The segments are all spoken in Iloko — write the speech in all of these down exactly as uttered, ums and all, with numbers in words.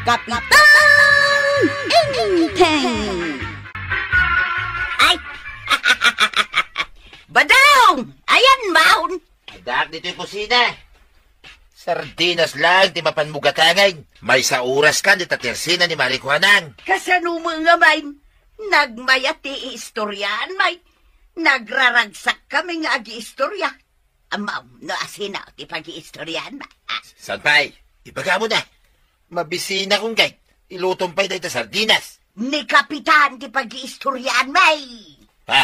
Kapitan Enteng! Ay! Badong! Ayan maun! Addaak ditoy kusina. Sardinas lang ti mapan mo gatangen. Maysa oras kan dita tersina ni Mari Kuanang. Kasano mo nga main? Nagmayat ti iistoryaanmi. Nagraragsak kami nga agiistorya. Ammom no asino ti pagiistoryaanmi. Ah. San pay? Ibagam na. Mabisinakon ngay. Ilutom pay dayta sardinas. Ni Kapitan ti pagiistoryaanmi. Ha?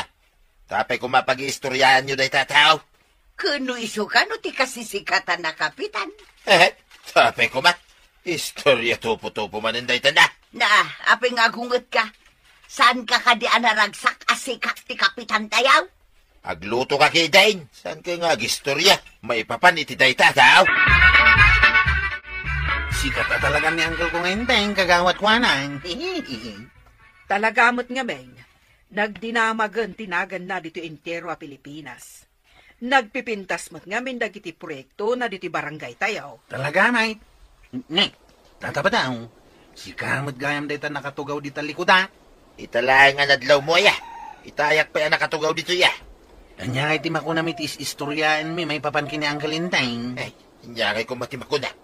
Apay koma pagiistoryaanyo dayta a tao? Ken no isu kano ti kasisikatan a Kapitan? Eh, apay koma. Istorya tupo-tupo manen dayta na. Na, apay nga agungetka? Saanka kadi a naragsak a sikat ti Kapitan tayaw? Agluto ka ketdin. Saanka nga agistorya? Maipapan iti dayta a tao. Sikat a talagan ni Uncle ko nga Enteng, Kagawad Kuanang. Talaga met ngamin, nagdinamagen ti naganna ditoy entero a Pilipinas. Nagpipintas met ngamin dagiti proyektona ditoy barangay tayo. Talaga, Mike? Ne, Tata Badong, sika met gayam dayta nakatugaw dita likuda? Ita laeng a nadlawmo aya. Itayak pay a nakatugaw ditoy a. Ania ngay ti makunam iti is-istoryaanmi maipapan ken ni Uncle Enteng? Ay, ania ngay koma ti makunam?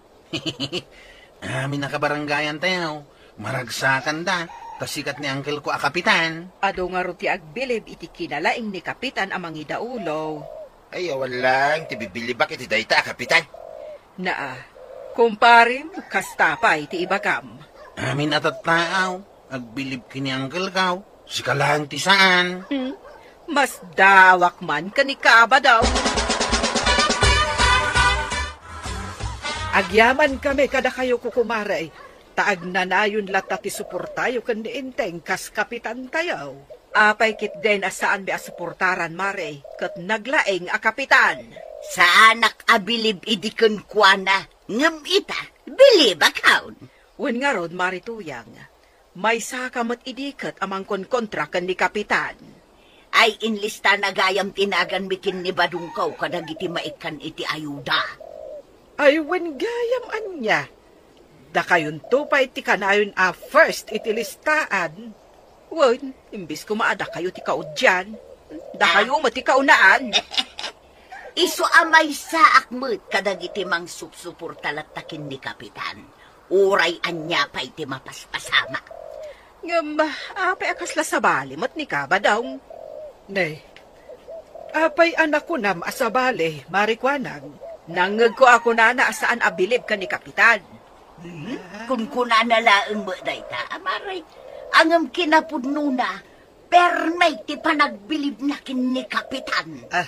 Amin a kabarangayan tayo, maragsakanda, ta sikat ni Uncle ko a Kapitan. Adu ngarud ti agbilib iti kinalaing ni Kapitan a mangidaulo. Ay, awan lang ti bibilibak iti dayta a Kapitan. Naa, kumparim, kasta pay ti ibagam. Amin a tattaaw, agbilib ken ni Uncle ko, sika lang ti saan. Hmm? Masdaawak man ken ni Kabadaw. Agyaman kami kadakayo, kukumare, ta agnanayon latta ti suportayo ken ni Enteng kas kapitantayo. Apay ketdin a saanmi a suportaran, Mare, ket naglaing a kapitan? Saanak a bilib idi kenkuana, ngem ita, bilibakon. Wen ngarud, Mare Tuyang, maysaka met idi ket a mangkonkontra ken ni Kapitan. Ay, inlistana gayam ti naganmi ken ni Badongko kadagiti maikkan iti ayuda. Ay, wen gayam ania? Dakayonto pay ti kanayon a first iti listaan. Wen, imbes koma a dakayo ti kaudian, dakayo met ti kaunaan. Isu a maysaak met kadagiti mangsupsuporta latta ken ni Kapitan. Uray ania pay ti mapaspasama. Ngem, apay a kasla sabali met ni Kabadaw? Ne, apay a nakunam a sabali, Mare Kuanang? Nangngegko a kunana a saan a bilib ken ni Kapitan. Hmm? Kunkunana laeng met dayta, Mare. Ngem kinapudnona, perme ti panagbilibna ken ni Kapitan. Ah,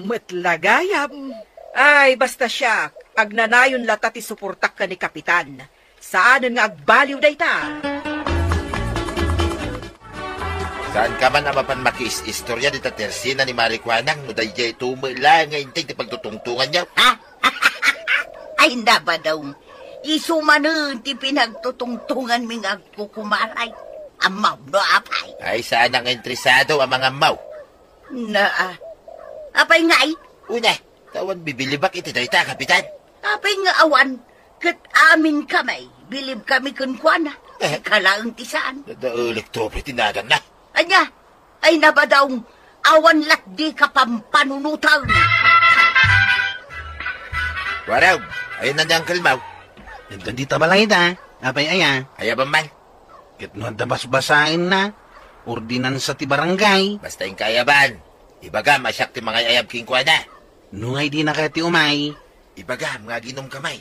met la gayam. Ay, basta siak, agnanayon latta ti suportak ken ni Kapitan. Saanen nga agbaliw dayta. Saanka man a mapan makiis-istorya dita tersina ni Mare Kuanang no daydiay tumo la nga integ ti pagtutungtonganyo? Ha? Ay, Nabadong, isu manen ti pinagtutungtonganmi nga agkukumaray. Ammom no apay? Ay, saanak nga interesado a mangammo. Naa. Apay ngay? Una, ta awan bibilibak iti dayta, Kapitan. Apay nga awan? Ket amin kami, bilib kami kenkuana. Eh. Sika laeng ti saan. Nadaelek to, pay ti naganna. Ania? Ay, Nabadong, awan latdi ka pampanunotan. Warog, ayan na ni Uncle Mau. Nagdadita balay da. Apay aya? Ayaban man. Ket no adda basbasaenna, ordinansa ti barangay. Basta inka ayaban, ibagam a siak ti mangay-ayab kenkuana. No ngay dina kayat ti umay, ibagam nga aginom kami.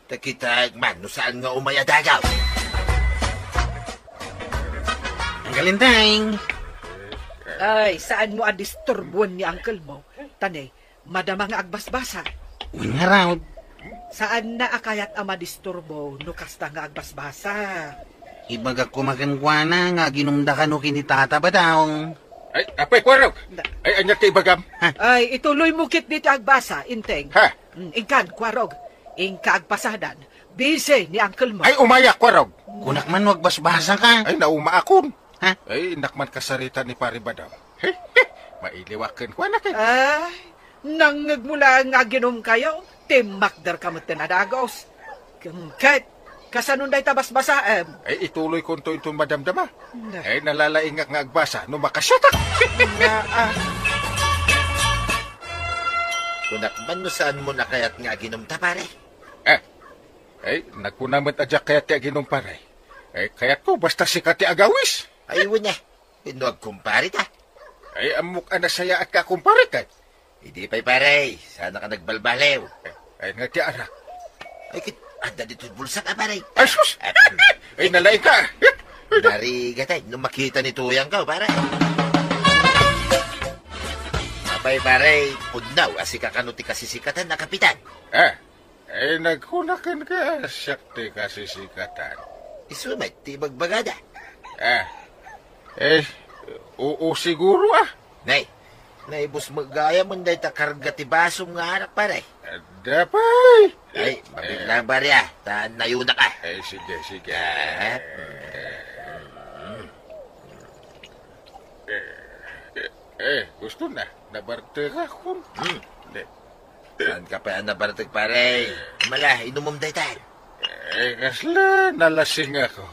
Ta kitaek man no saan nga umay a dagaw. Uncle Enteng. Ay, saanmo a disturboen ni uncle mo. Ta ne, madama nga agbasbasa. Wen ngarud. Saanna a kayat a madisturbo no kasta nga agbasbasa. Ibagak koma kenkuana nga aginumda kano ken ni Tata Badong. Ay, apay, Kuarog! Da- Ay, ania ti ibagam? Ha? Ay, ituloy mo ketdi ti agbasa, Enteng. Ha? Mm, inkan, Kuarog. Inka agpasadan. Busy ni uncle mo. Ay, umayak, Kuarog! Kunak man no agbasbasa ka. Ay, naumaakon. Ha? Ay, innak man kasarita ni Pari Badong. Mailiwak kenkuana ket. Ay, nangngeg mo laeng nga aginom kayo, timmakder ka met ti nadagos. Ket, Kasano dayta basbasaem? Ay, ituloykonto inton madamdama. Na. Ay, nalalaingak nga agbasa no makasiatak. Na, ah. Kunak man no saanmo a kayat nga aginumta, pare? Eh, ay, nagkuna met a diak kayat ti aginum, pare. Ay, kayatko, basta sika ti agawis. Ay, wen, eh. No agkumpare ta? Ay, ammok a nasayaat ka, kumpare, ket. Idi pay, pare, saan ka nagbalbaliw? Ay, ay, nga ti arak. Ay, ket, adda ditoy bulsak, ah, pare. Ay, sus! Ah, ay, nalaing ka. Narigat, ay, no makita ni Tuyang ka, pare. Apay, pare, pudno a sika kano ti kasisikatan a kapitan. Ah, eh, nagkuna kenka, siak ti kasisikatan. Isu met ti ibagbagada. Ah, eh, oo, siguro, ah. Nay, naibus met gayam dayta karga ti basom nga arak, pare. Adda pay. Ay, mabit lang, pare, ah. Ta nayunak, ah. Eh, sige, sige. Ah. Eh, eh, eh, gusto na. Nabartek akon. Hmm. Hindi. Saan ka pa nabartek, pare? Mala, inumom daytan. Eh, kasla nalasing ako.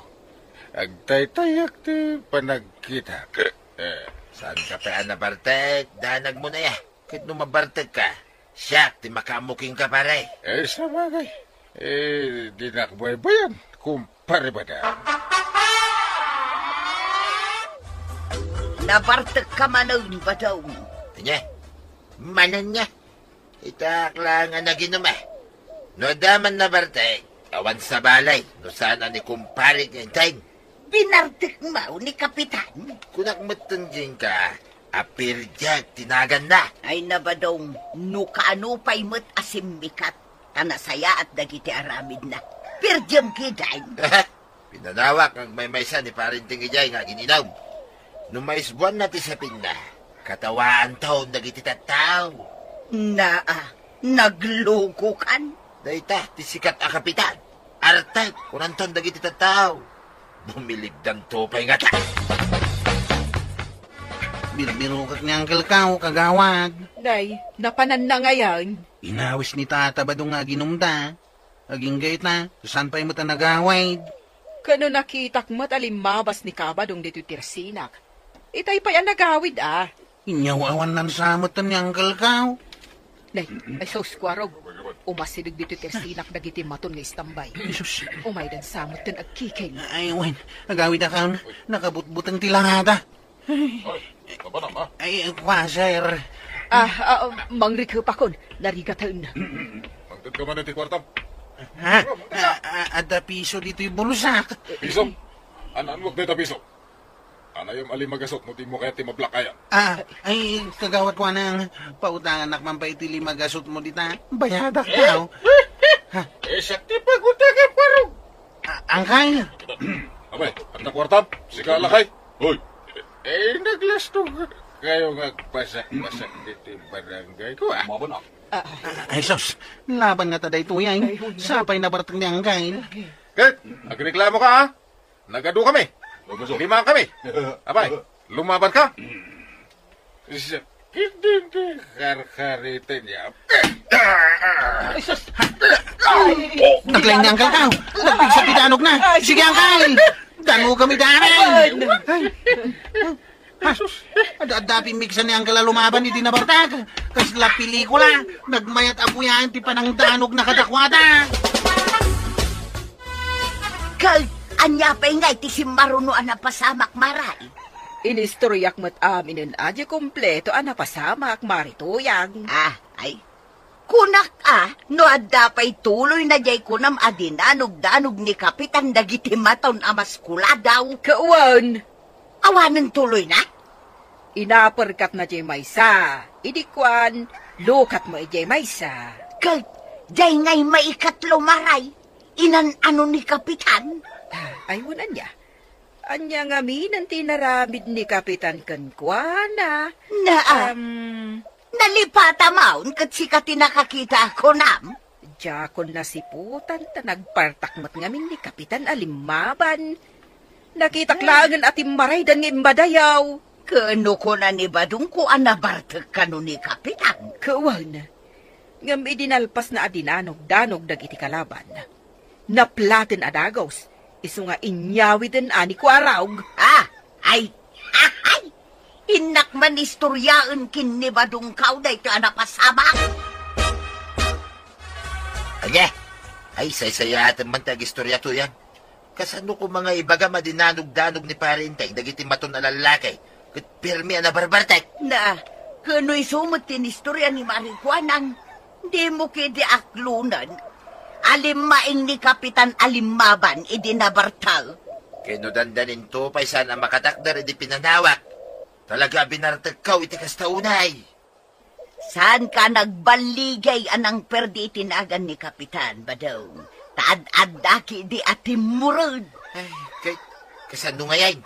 Agtaytayak ti panagkita. Eh. Saan ka pa nabartek? Danag mo na ya. Ket no mabartek ka, siak ti makaammo kenka, pare. Eh, sabagay. Eh, dinak baybayan, kumpare Badang. Nabartek ka manen, Badong. Ania? Manen nga? Itak lang a naginum, eh. No adda man nabartek, awan sabali, no saan a ni kumpare nga inteng. Binartek maw ni Kapitan? Kunak metten kenka, a perdiak ti naganna. Ay na, Badong, no kaano pay met a simmikat, ta nasayaat dagiti aramidna. Perdiam ketdin. Pinanawak nga agmaymaysa ni Pare Enteng idiay nga agin-inum. No maisbuanna ti sapinna, katawaanton dagiti tattao. Naa, naglukokan. Dayta ti sikat a kapitan. Artek, kunanton dagiti tattao. Bumilibdanto pay ngata. Birbirokak ni Uncle Kao, kagawad. Nay, napananna ngayen. Inawis ni Tata Badong nga aginumda. Agingga ita, saan pay met a nagawid? Ken no nakitak met a limmabas ni Kabadong ditoy tersinak. Itay pay a nagawid, a. Inyaw awan lansa met ni Uncle Kao. Nay, ay sus, Kuarog. Umasideg ditoy tersinak dagiti maton nga istambay. Jesus. Umaydan sa met ken agkiking. Ay, wen, agawid a kan, nakabutbuteng ti langada. Ay, napanam, ha? Ay, kwa, sir. Ah, ah, mangrikep akon. Narigaten. Mangted ka man iti kuartam. Ha? Ah, ah, adda piso ditoy bulsak. Piso? An-, anwag dayta piso? Anayam a lima gasut no di mo kayat ti mablak ayan. Ah, ay, kagawad ko anang, pautanganak man pay iti lima gasut mo dita. Bayadak daw. Ha? Eh, siak ti pagutangam, Kuarog. Ah, angkay. Abay, adda kuartam? Sika, lakay. Hoy. Eh, naglasto kayo nga agpasak-pasak ditoy barangay ko, ah. Mabon, ah. Ah, ay, sus. Laban nga ta daytoy, ay. Ay, huno. Sapay nabartek ni Angkay. Ket, agreklamo ka, ah. Nagadu kami. Lima kami. Abay, lumaban ka. Sakit din ti karkariten niya. Ay, sus! Naglaing ni Uncle Kao! Nagpigsa ti danogna! Sige, Uncle! Danogam ida, Uncle! Ay! Ha? Adda, adda pimmigsa ni Uncle a lumaban idi nabartek. Kasla pelikula, nagmayat a puyaen ti panangdanogna kadakuada. Ket ania pay ngay ti simmaruno a napasamak, Maray? Inistoriak met aminen a di kompleto a napasamak, Mari Tuyang. Ah, ay. Kunak a, no adda pay tuloyna diay kunam a dinanogdanog ni Kapitan dagiti maton a maskuladaw. Kawan. Awanen tuloyna? Inaperkatna diay maysa. Idi kuan, lukatmo idiay maysa. Ket, diay ngay maikatlo, Maray. Inan-ano ni Kapitan? Ah, ay, wen ania? Ania ngamin ti inaramid ni Kapitan kenkuana? Naa. Am, nalipata maon ket sika ti nakakita a kunam? Diakon nasiputan ta nagpartak met ngamin ni Kapitan a limmaban. Nakitak laengen a timmaraydan nga imbadayaw. Ket no kuna ni Badongko a nabartek kano ni Kapitan? Kawan. Ngem idi nalpasna a dinanogdanog dagiti kalaban, Naplaten a dagus, isu nga inyawiden a ni Kuarog. Ah, ay, ay, innak man istoryaen ken ni Badongko daytoy a napasamak. Ania? Ay, saysayaatem man ti agistorya, Tuyang. Kasano koma nga ibagam a dinanogdanog ni Pare Enteng dagiti maton a lallaki ket pirmi a nabarbartek? Na, ken no isu met ti inistorya ni Mari Juanang, dimo ketdi aklonen a limmaing ni Kapitan a limmaban idi nabartek. Ken no dandaninto pay saan a makatakder idi pinanawak, talaga a binartekkaw iti kasta unay. Saanka a nagballigay a nangperdi iti nagan ni Kapitan, Badong. Ta ad-adda ketdi a timmured. Ay, kay, kasano ngayen?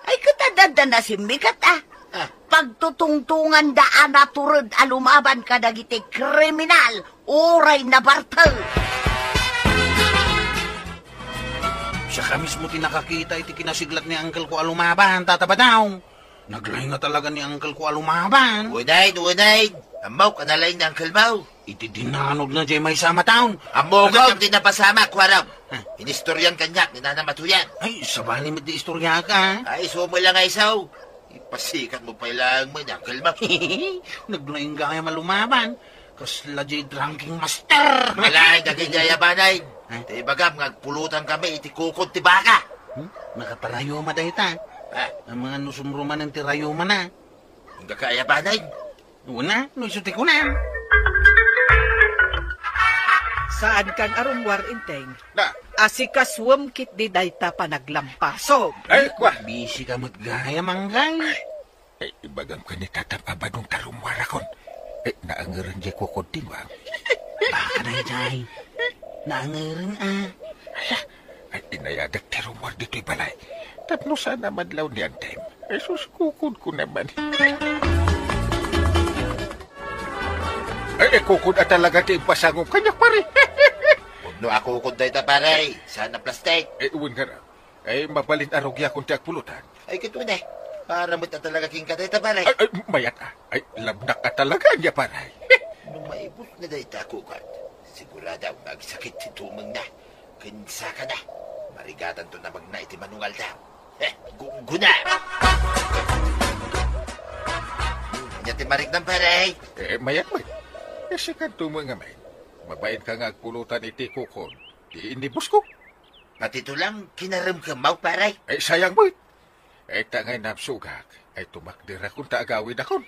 Ay, ket adda nasimmiket, a. Ah. Pagtutungtonganda a natured a lumaban kadagiti kriminal, uray nabartek. Siak a mismo ti nakakita iti kinasiglat ni uncle ko a lumaban, Tata Badong. Naglaing nga talaga ni uncle ko a lumaban. Unayen, unayen. Ammok a nalaing ni uncle mo. Iti dinanogna diay maysa a maton. Ammok a ti napasamak, Kuarog. Ah. Inistoryan kaniak ni Nanang Tuyang. Ay, sabali met ti istoryak, a. Ay, isu met la nga isu. Ipasikatmo pay laeng met ni uncle mo. Naglaing gayam a lumaban. Kasla diay drinking master. Malaing dagiti ayabanay. Eh? Ti ibagam nga agpulutan kami iti kukod ti baka. Hmm? Nakaparayuma dayta. Ah. Amangan no sumrumanen ti rayumana. Inggaka ayabanay. Una, no isu ti kunam. Saankan a rummuar, Enteng. Na. Asikasuem ketdi dayta panaglampasom. Ay, kwa. Busy ka met gayam, Manggay. Ay, ibagam ken ni Tatang a Badong ta rummuarakon. Ay, naangeren diay kukod ti nuang. Baka daydiay. Naangeren, a. Ala, ay, inayadak ti rummuar ditoy balay. Tapno saan a madlaw ni Antem. Ay, sus, kukodko naman. Ay, ay, kukod a talaga ti impasangom kaniak, pare. Pudno a kukod dayta, pare. Saan a plastik. Ay, wen nga na. Ay, mabalin a rugiakon ti agpulutan. Ay, ket wen, eh. Para met a talaga kenka dayta, pare. Ay, ay, mayat, a. Ay, labnak a talaga ania, pare. No maibus na dayta a kukod, sigurado nga agsakit ti tumengna. Ken sakana, marigatanto a magna iti manungaldaw. Eh, gunggona! Ania ti mariknam, pare? Eh, mayat met. Eh, sikan tumeng ngamin. Mabain ka nga agpulutan iti kukod. Ti inibusko. Pati tulang kinarem kemmaw, pare? Eh, sayang met. Eh, ta ngay napsugak, ay tumakderakon ta agawidakon.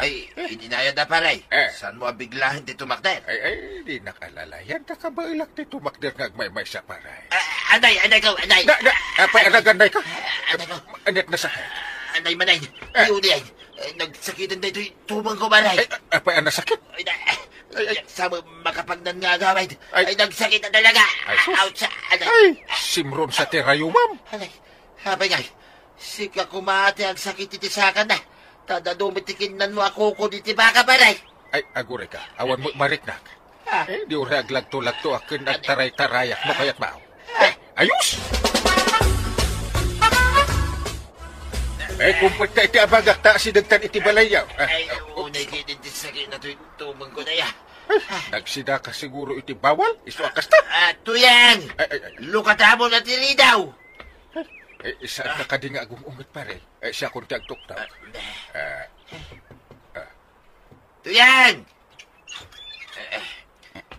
Ay, idinayada, pare. Eh. Saanmo a biglaen ti tumakder? Ay, ay, dinak alalayan ta kabaelak ti tumakder nga agmaymaysa, pare. Ah, anay, anay ko, anay. Na, na, apay, anaganay ka? Ah, anay ko. Aniat nasakit? Anay, manay. Eh. Ay, uli, ay. Eh, nagsakiten daytoy tumengko, pare. Ay, apay a nasakit? Ay, na, ay, ay. Sa makapagnan nga agawid. Ay. Ay, nagsakit na talaga. Ay, sus. Ouch, anay. Ay, simron sa ti rayumam. Anay, apay ngay. Sika koma ti agsakit iti sakana. Ta dadu met ti kinnanmo a kukod iti baka, pare. Ay, aguray ka. Awan mo mariknak. Ah. Eh, di uray aglagto-lagto a ken agtaray-tarayak no kayat mao. Eh, ayos! Eh, kumpet ka iti abagak ta asidegtan iti balayyo. Ah, ay, oh, unay kayo din ti sakit na to yung tumang ko na ya. Ay, nagsida ka siguro iti bawal? Isu a kasta? Ah, Tuyang! Ay, ay, ay. Lukatamo na ti ridaw! Eh, saan ka kadi nga agum-unget, pare? Eh, siakon ti agtuktok. Ah, ah. Tuyang!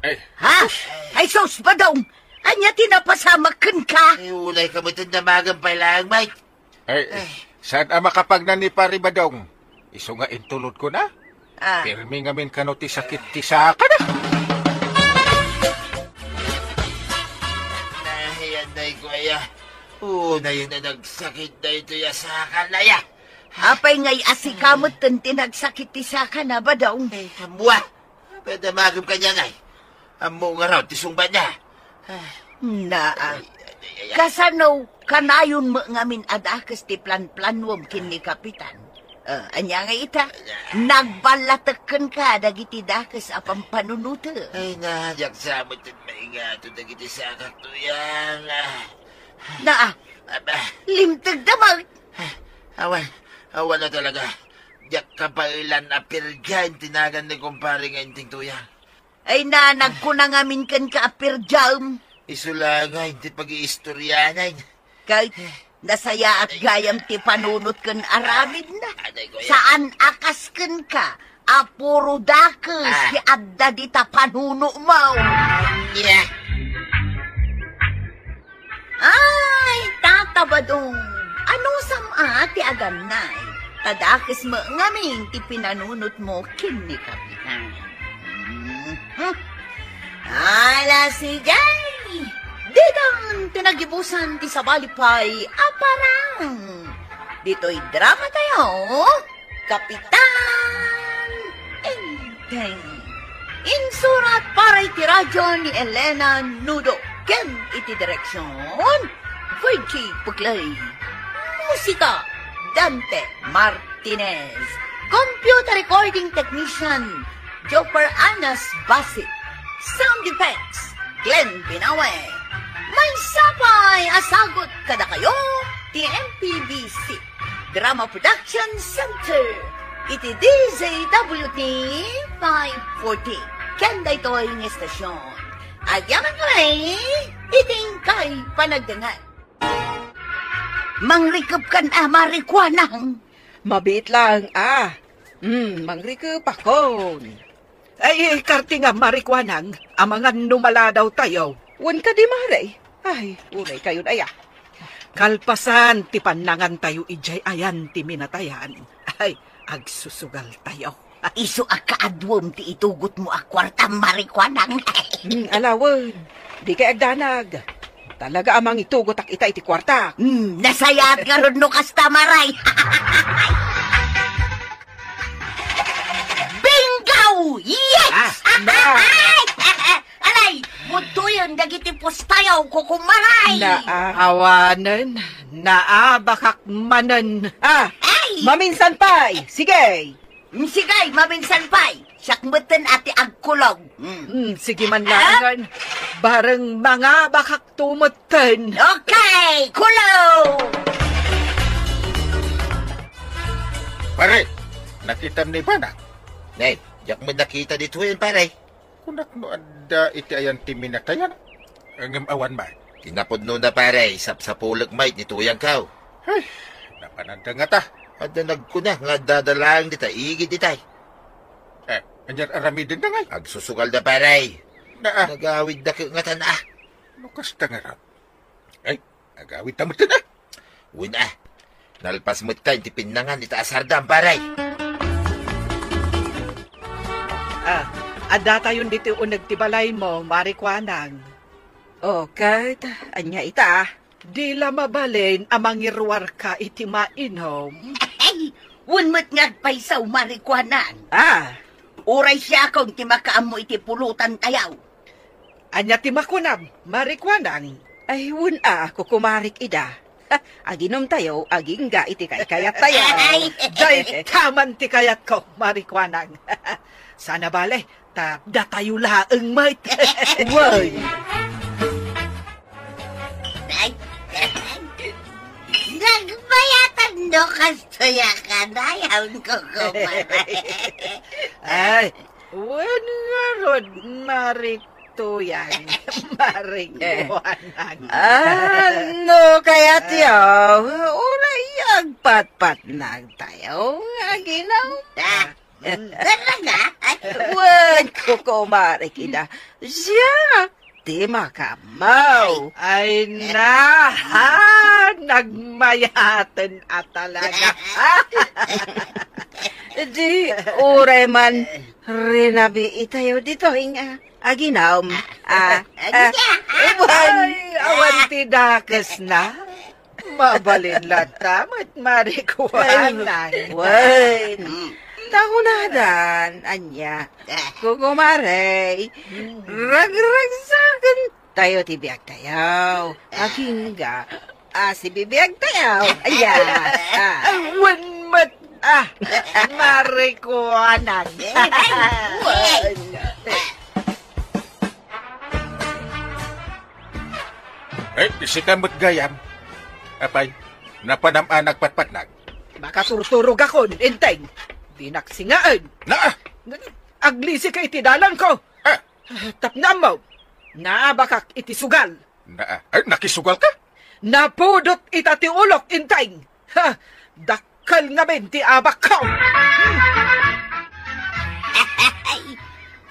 Eh, ha? Ay, sus, Badong! Ania ti napasamak kenka? Ay, ulay ka met, damagem pay laeng, Mike. Ay, saan a makapagnan ni Pare Badong? Isu nga intulod ko na. Ah. Pirmi ngamin kano ti sakit ti sakana. Ay, anay ko aya. Unayen a nagsakit daytoy a sakana aya. Apay ngay a sika met ti nagsakit ti sakana, Badong? Ay, ammua. Pwede magem kanian ay. Ammo ngarud ti sungbatna. Naa. Ay, ay, ay, ay. Kasano, kanayon met ngamin a dakes ti planplanuem ken ni Kapitan? Ah, ania nga ita? Nagballatek kenka dagiti dakes a pampanunotem. Ay, na, diak sa met ti maingato dagiti sakak, Tuyang. Naa. Aba. Limtegda met. Awan, awan a talaga. Diak kabaelan a pirdiaen ti nagan ni kumpare nga Enteng, Tuyang. Ay, na, nagkuna ngamin kenka a pirdiaem. Isu la nga, iti pag-iistoryanan. Kay, nasayaat gayam ti panunot ken aramidna. Aday ko, ya. Saan a kas kenka, a puro dakes Ah. ti adda dita panunomo. Yeah. Ay, Tata Badong, anusam a ti agannay? Ta dakes met ngamin ti pinanunotmo ken ni Kapitan. Mhm. Ala, sige! Ditan ti nagibusan ti sabali pay a parang. Ditoy drama tayo, Kapitan Enteng. Insurat para iti radyo ni Elena Nudo ken iti direksyon, Virgie Puglay. Musika, Dante Martinez. Computer recording technician, Joper Anas Basit. Sound effects, Glenn Binawe. Maysa pay a sagut kadakayo ti M P B C Drama Production Center iti D Z W T five forty. Ken daytoy nga estasyon, agyaman kami iti inkay panagdengngeg. Mangrikepkan a marikuanang. Mabiit lang, ah. Hmm, mangrikepakon. Ay, karti nga marikuanang, amangan no maladaw tayo. Wen kadi, Mare? Ay, uray kayon aya. Kalpasan ti pannangan tayo idiay ayan ti minatayan. Ay, agsusugal tayo. Isu a kaaduem ti itugotmo a kuarta, marikuanang. Hmm, alawen. Di kay agdanag. Talaga a mangitugotak ita iti kuarta. Hmm, nasayaat ngarud no kasta, Mare. Bingo! Yes! Ah, na. Alay, budtoyen dagiti pustayo, kukumaray! Naa. Awanen, naabakak manen. Ah, Ay! Maminsan pay. Sige. Mm, sige, maminsan pay. Siak metten a ti agkulog. Mm. Mm, sige man Ah? laengen. Bareng mangabakak tumetten. Okay, kulog! Pare, nakitam ni Bana? Nay, diak met nakita ditoyen, pare. Kunak no adda iti ayan ti minatayan. Ngem awan man. Kinapudnona, pare, sapsapulek met ni Tuyang kaw. Ay, napananda ngata. Adda nagkuna nga adda laeng dita igid itay. Eh, anian aramiden da ngay? Agsusugal da, pare. Naa. Nagawid da ke ngatan, ah. No kasta ngarud. Ay, agawid ta met, ah. Wen, ah. Nalpas met tayo ti pinnangan ita a sardam, pare. Ah, adda tayon ditoy uneg ti balaymo, marikuanang. Oh, ket ania ita? Di la mabalin a mangiruarka iti mainom. Ay, wen met nga agpayso, marikuanang. Ah. Uray siakon ti makaammo iti pulutan tayo. Ania ti makunam, marikuanang? Ay, wen a, kukumarik ida. Ha, aginom tayo, agingga iti kaykayat tayo. Ay! Dayta man ti kayatko, marikuanang. Sana bale, ta datayo laeng met. Wen. Ay, nagbayatan no kastoy a kanayon, kukumaray. Ay, wen ngarud, Mare Tuyang, marikuanang. Ah, no kayat yo, uray agpatpatnag tayo, aginom. Ah, mm, talaga? Wen, kukumarik ida. Siak ti makaammo. Ay, na, ha? Nagmayaten a talaga. Di, uray man, rinabii tayo ditoy nga aginom. Ah, ah, wen. Ay, awan ti dakesna. Mabalin latta met, marikuanang. Ay, wen. Nakunadan, ania. Kukumaray, ragragsaken tayo ti biag tayo. Agingga, a, sibibiag tayo. Aya. Ah. Wen met, ah, marikuanang. Wen. Eh, sika met gayam. Apay, napanam a nagpatpatnag? Makasursurogakon, Enteng. Dinak singaen. Naa! Aglisika iti dalanko. Ah! Tapnammo. Naabakak iti sugal. Na, ay, nakisugal ka? Napudot ita ti ulok, Inteng. Ha! Dakkel ngamin ti abakko.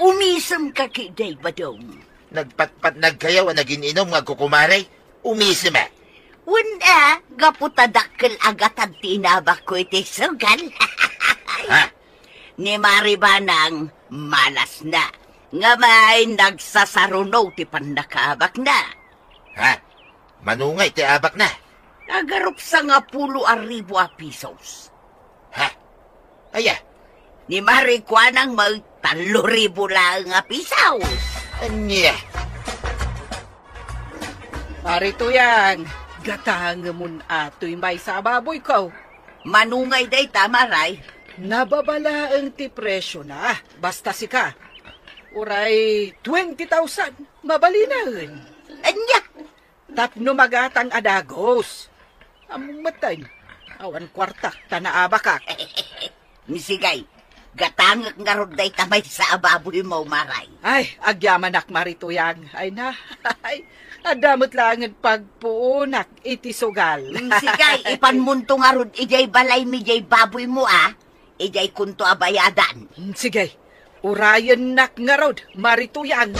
Umisem ka kadi, Badong. Nagpatpatnag kayo a nagin-inom nga kukumare. Umisem, eh. Wen a, gapu ta dakkel a gatad ti inabakko iti sugal. Ha? Ni Mari Banang, malasna. Ngem ay nagsasaruno ti pannakaabakna. Ha? Mano ngay ti abakna? Agarupsa nga pulo a ribu a pisos. Ha? Aya? Ni Mari Kuanang met tallo ribu laeng a pisos. Ania? Mari Tuyang, gatangemon a toy maysa a baboyko. Mano ngay dayta, Maray? Nababa laeng ti presiona, basta sika. Uray twenty thousand, mabalinen. Ania? Tapno magatang a dagus. Ammom metten, awan kuarta, ta naabakak. Sige, gatangek ngarud dayta maysa a baboymo, Maray. Ay, agyamanak, Mari Tuyang. Ay na, ay, adda met laengen pagpuonak iti sugal. Mm, sige, ipanmonto ngarud idiay balaymi diay baboymo, a. Idiay konto a bayadan. Mm, sige, urayennak ngarud, Mari Tuyang.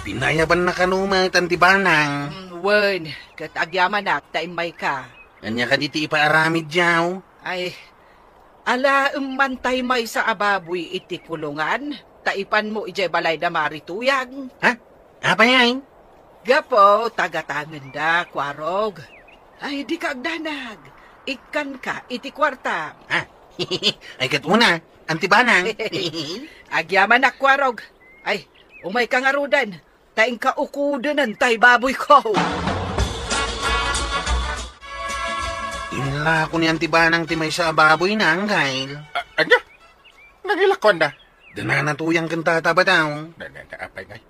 Pinayabanna kano met, Anti Banang? Mm, wen, ket agyamanak ta immayka. Ania kadi ti ipaaramid diaw? Ay, alaem man tay maysa a baboy iti kulongan, ta ipanmo idiay balay da Mari Tuyang. Ha? Apay ay? Gapu ta gatangenda, Kuarog. Ay, dika agdanag. Ikkanka iti kuarta. Ha? Ay, ket una, Anti Banang. Agyamanak, Kuarog. Ay, umayka ngaruden. Ta inka ukodenen tay baboyko. Inlako ni Anti Banang ti maysa a baboyna, Anggail. A-, ania? Nangilakonda? Danana Tuyang ken Tata Badong. Na, na, na, apay ngay?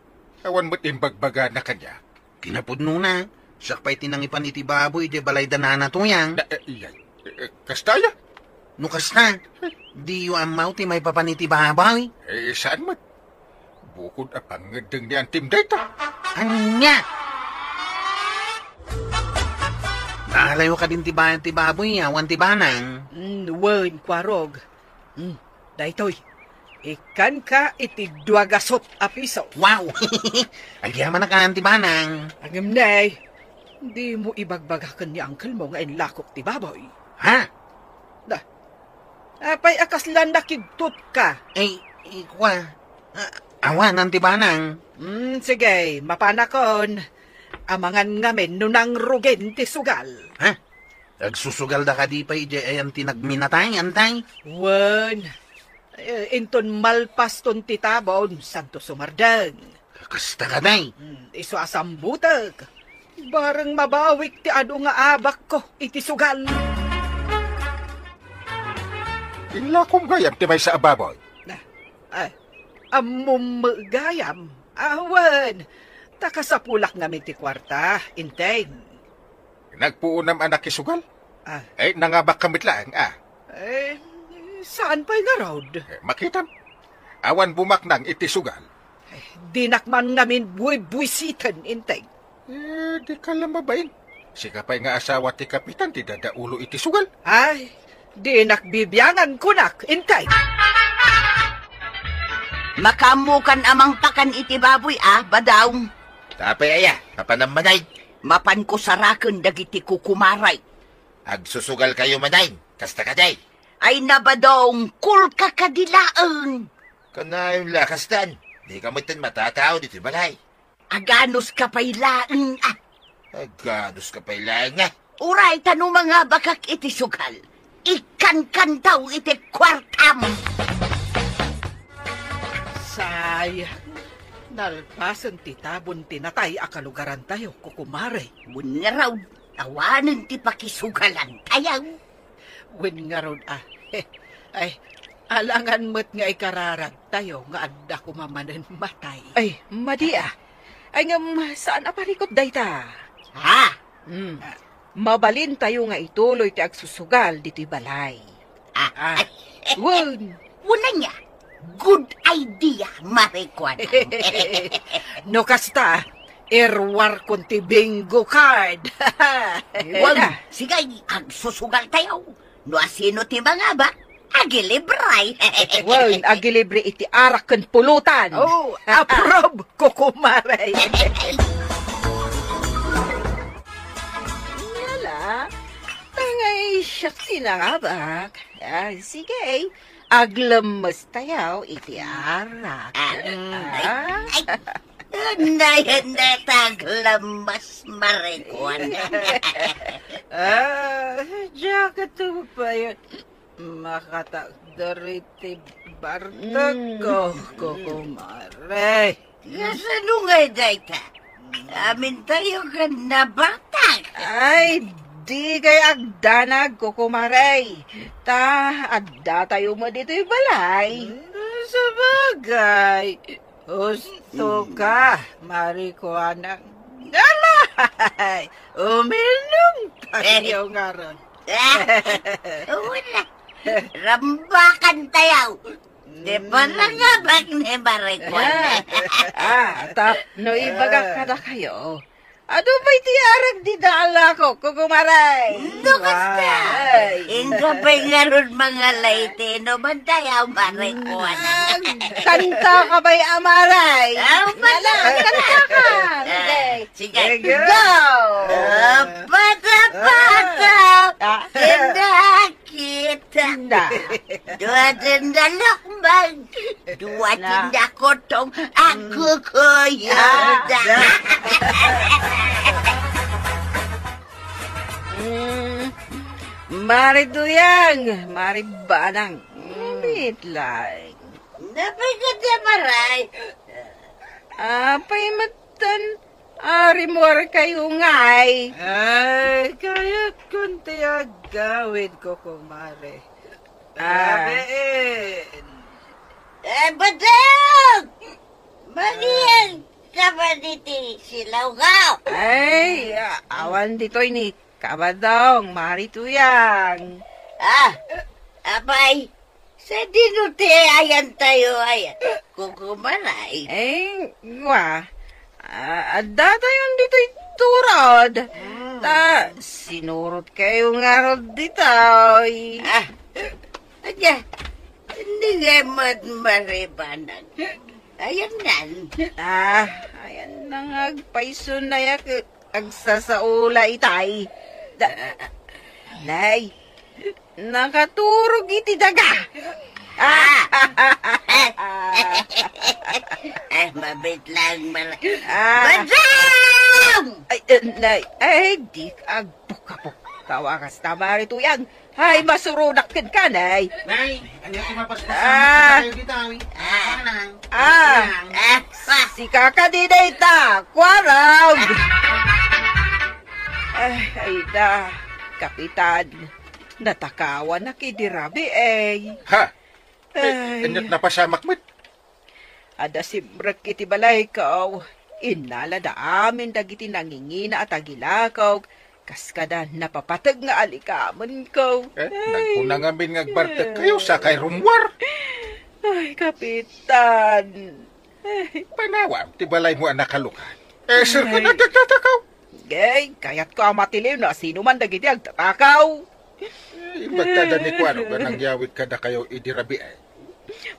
Awan met imbagbagana kaniak. Kinapudnona, siak pay ti nangipan iti baboy idiay balay da Nana Tuyang. Na, eh, iyay. Eh, eh, kasta aya? No kasta, diyo ammo ti maipapan iti baboy? Eh, saan met? Bukod a pangngeddeng ni Antim dayta. Ania? Naalayo kadin ti bayad ti baboy, awan ti banang. Mm, wen, Kuarog. Mm, daytoy. Ikkanka iti dua gasut a piso. Wow! Agyamanak, Anti Banang. Agem nay, dimo ibagbaga ken ni uncle mo nga inlakok ti baboy. Ha? Da. Apay a kasla nakigtutka? Ay, ikua. A-, awan, Anti Banang. Mm, sige, mapanakon. Amangan ngamin no nangrugen ti sugal. Ha? Agsusugalda kadi pay idiay ayan ti nagminatay, Antay? Wen, eh, inton malpaston ti tabon, santo sumardeng. Kasta kadi? Hmm, isu a sambutek. Bareng mabawik ti adu nga abakko iti sugal. Inlakom gayam ti maysa a baboy. Na, ay, ammom gayam? Awan, ta kasapulak ngamin ti kuarta, Inteng. Nagpuonam a nakisugal? Ah. Eh, nangabakka met laeng, ah. Eh, saan pay ngarud? Eh, makitam. Awan bumaknang iti sugal. Eh, dinak man ngamin buibusiten, Inteng. Eh, dika la mabain. Sika pay nga asawa ti kapitan ti dadaulo iti sugal. Ay, dinak bibiangan kunak, Inteng. Makaammokan a mangpakan iti baboy, a, Badong. Tapay aya, mapanam manay. Mapanko saraken dagiti kukumaray. Agsusugalkayo manay, kasta kadi? Ay na, Badong, kulka kadi laeng. Kanayon la kastan, dika metten matatao ditoy balay. Aganuska pay laeng, a. Aganuska pay laeng, a. Uray ta no mangabakak iti sugal, ikkankantaw iti kuartam. Sayang, nalpasen ti tabon ti natay a kalugarantayo, kukumare. Wen ngarud, awanen ti pakisugalantayo. Wen ngarud, a. Ay, alangan met nga ikararagtayo nga adda koma manen matay. Ay, madi, a. Ay, ngem saan a parikut dayta? Ha? Hmm. Mabalintayo nga ituloy ti agsusugal ditoy balay. Ah, ah, ay, eh, wen. Wen ania? Good idea, Mare Kuanang. No kasta, iruarkon ti bingo card. Wen, sige, agsusugal tayo. No asino ti mangabak, agilibre. Wen, agilibre iti arak ken pulutan. Oh, approve, kukumare. Yala, tangay siak ti nangabak. Ah, sige, aglemmes tayo iti arak. Ah, mm, ay, ah. Ay, ay, hindi, hindi, taglemmes, Mare Kuanang. Ah, diak ito pa yun. Makatakder iti bartekko, mm, kukumare. Kasano ngay dayta? Amintayo ken nabartek. Ay, di kay agdanag, kukumare. Ta, adda tayo mo ditoy balay. Sabagay. Husto ka, Mare Kuanang. Alay! Uminom tayo ngarud. Ah, wala. Rambakan tayo. Di ba nangabak ni Mare Kuanang? Ah, ta, no ibagak kadakayo. Adu pay ti arak dita a lakok, kukumare. No kasta. Ay. Inka pay ngarud mangala iti inuman tayo, Mare Kuanang. Kanta ka pay, amare? Ah, wala. Kanta ka. Ah, sige. Sige. Go. Pata, pata. Ah. Tindak. Kita. Na. Dua tinda lukmang, dua tinda kutong, aku kuyuda. Mm, Mare Tuyang, Mare Banang. Mm, mitlaing. Napay ka di, Maray? Apay met Tan, ah, rimmuar kayo ngay. Ay, kayat kun ti agawid ko, kumare. Ah. Grabe, eh. Eh, Badong! Mangiyang ka ba diti silaw ka? Ay, ah, awan ditoy ni Kabadong, Mare Tuyang. Ah, apay, sadino ti ayan tayo ay kukumaray? Eh, wa. Ah, adda tayo ditoy turod. Hmm. Ta, sinurot kayo ngarud ditoy. Ah, adya, hindi nga mat maribanan. Ayan nan. Ah, ayan na nga agpayso na yak. Agsasaula itay. Da-, nay, nakaturog iti daga. Ah! Ah, mabit lang, mar-, ah. Badam! Ay, eh, nay, ay, di ka agbukabok. Kawakas ta, Mare Tuyang. Ay, masuronak kenka, nay. Nay, ania ti mapaspasan kayo dita, wi? Ah. Ano lang? Ah. Ano lang? Ah. Sika kadi dayta, kuarog. Ay, ay da, Kapitan. Natakawanak idi rabii, eh. Ha? Ay, ay. Aniat napasamak met? Adda simrek iti balayko. Innalada amin dagiti nangingina a tagilakaw, kas kada napapateg nga alikamenko. Eh, ay. Nagkuna ngamin nga agbartek kayo, sakay rummuar. Ay, Kapitan. Ay. Panawam ti balaymo a nakalukan. Eh, sir, ay. Nagtatakaw. Gay, kayatko a matiliw no asino man dagiti agtatakaw. Eh, imbag ta da ni Kuano nga nangyawid kadakayo idi rabii, eh.